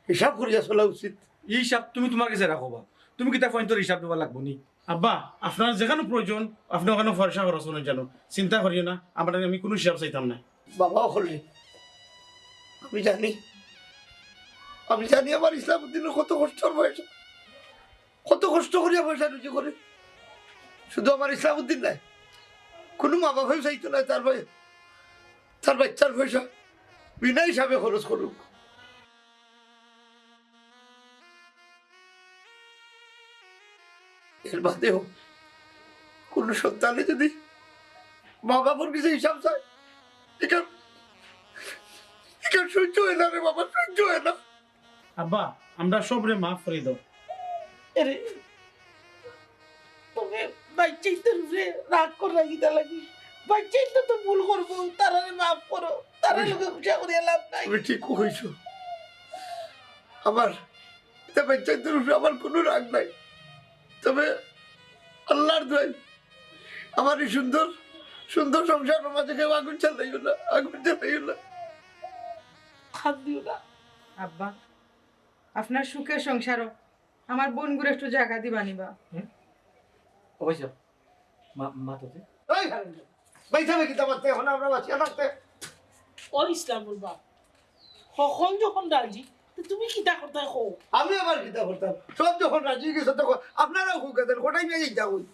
হিসাব করিয়া চলা উচিত। এই হিসাব তুমি তোমার কাছে রাখো বা, তুমি কিতা পয়েন্টর হিসাব দেওয়া লাগবো নি? আব্বা, আপনার যেখানে প্রয়োজন, আপনি ওখানে পয়সা খরচ করেন যেন, চিন্তা করিও না, আমরা আমি কোনো হিসাব চাইতাম না। বাবা অকলরে, আমি জানি, আমি জানি আমার ইসলামউদ্দিনের কত কষ্টর পয়সা, কত কষ্ট করিয়া পয়সা রুজি করে। শুধু আমার ইসলামউদ্দিন নাই, কোনো মা বাবাও চাইতো না তার ভাই, তার বাচ্চার পয়সা বিনা হিসাবে খরচ করুক। এর বাদেও কোনো সন্তানে যদি মা বাবার কাছে হিসাব চায়, এটা, এটা সহ্য হয় না রে বাবা, সহ্য হয় না। আব্বা, আমরা সবরে মাফ করে দাও। এরে, তবে বাচ্চাইন্তর উপরে রাগ করা কিতা লাগি? বাচ্চাইন্তে তো ভুল করবো, তারারে মাফ করো, তারার লগে গুসা করিয়া লাভ নাই। তুমি ঠিক কইছো, আমার এটা বাচ্চাইন্তর উপরে আমার কোনো রাগ নাই, তবে আল্লাহর দোয়াই আমার এই সুন্দর সুন্দর সংসারের মাঝে কেউ আগুন জ্বালাইও না, আগুন জ্বালাইও না। খান দিও না। আব্বা, আপনার সুখের সংসারও আমার বোনগুরে একটু জাগা দিবা নিবা। অবশ্য মা মা তোতে এই হারামজাদা। ভাই সাহেব কিতা মারতে এখন আমরা বাঁচিয়া থাকতে? ও ইসলামর বাপ, হকল যখন রাজি, তো তুমি কিতা করতায় কও? আমি আবার কিতা করতাম? সব যখন রাজি গেছে তখন আপনারাও খুব গেছেন, কোটাই নিয়ে যাইতা কই?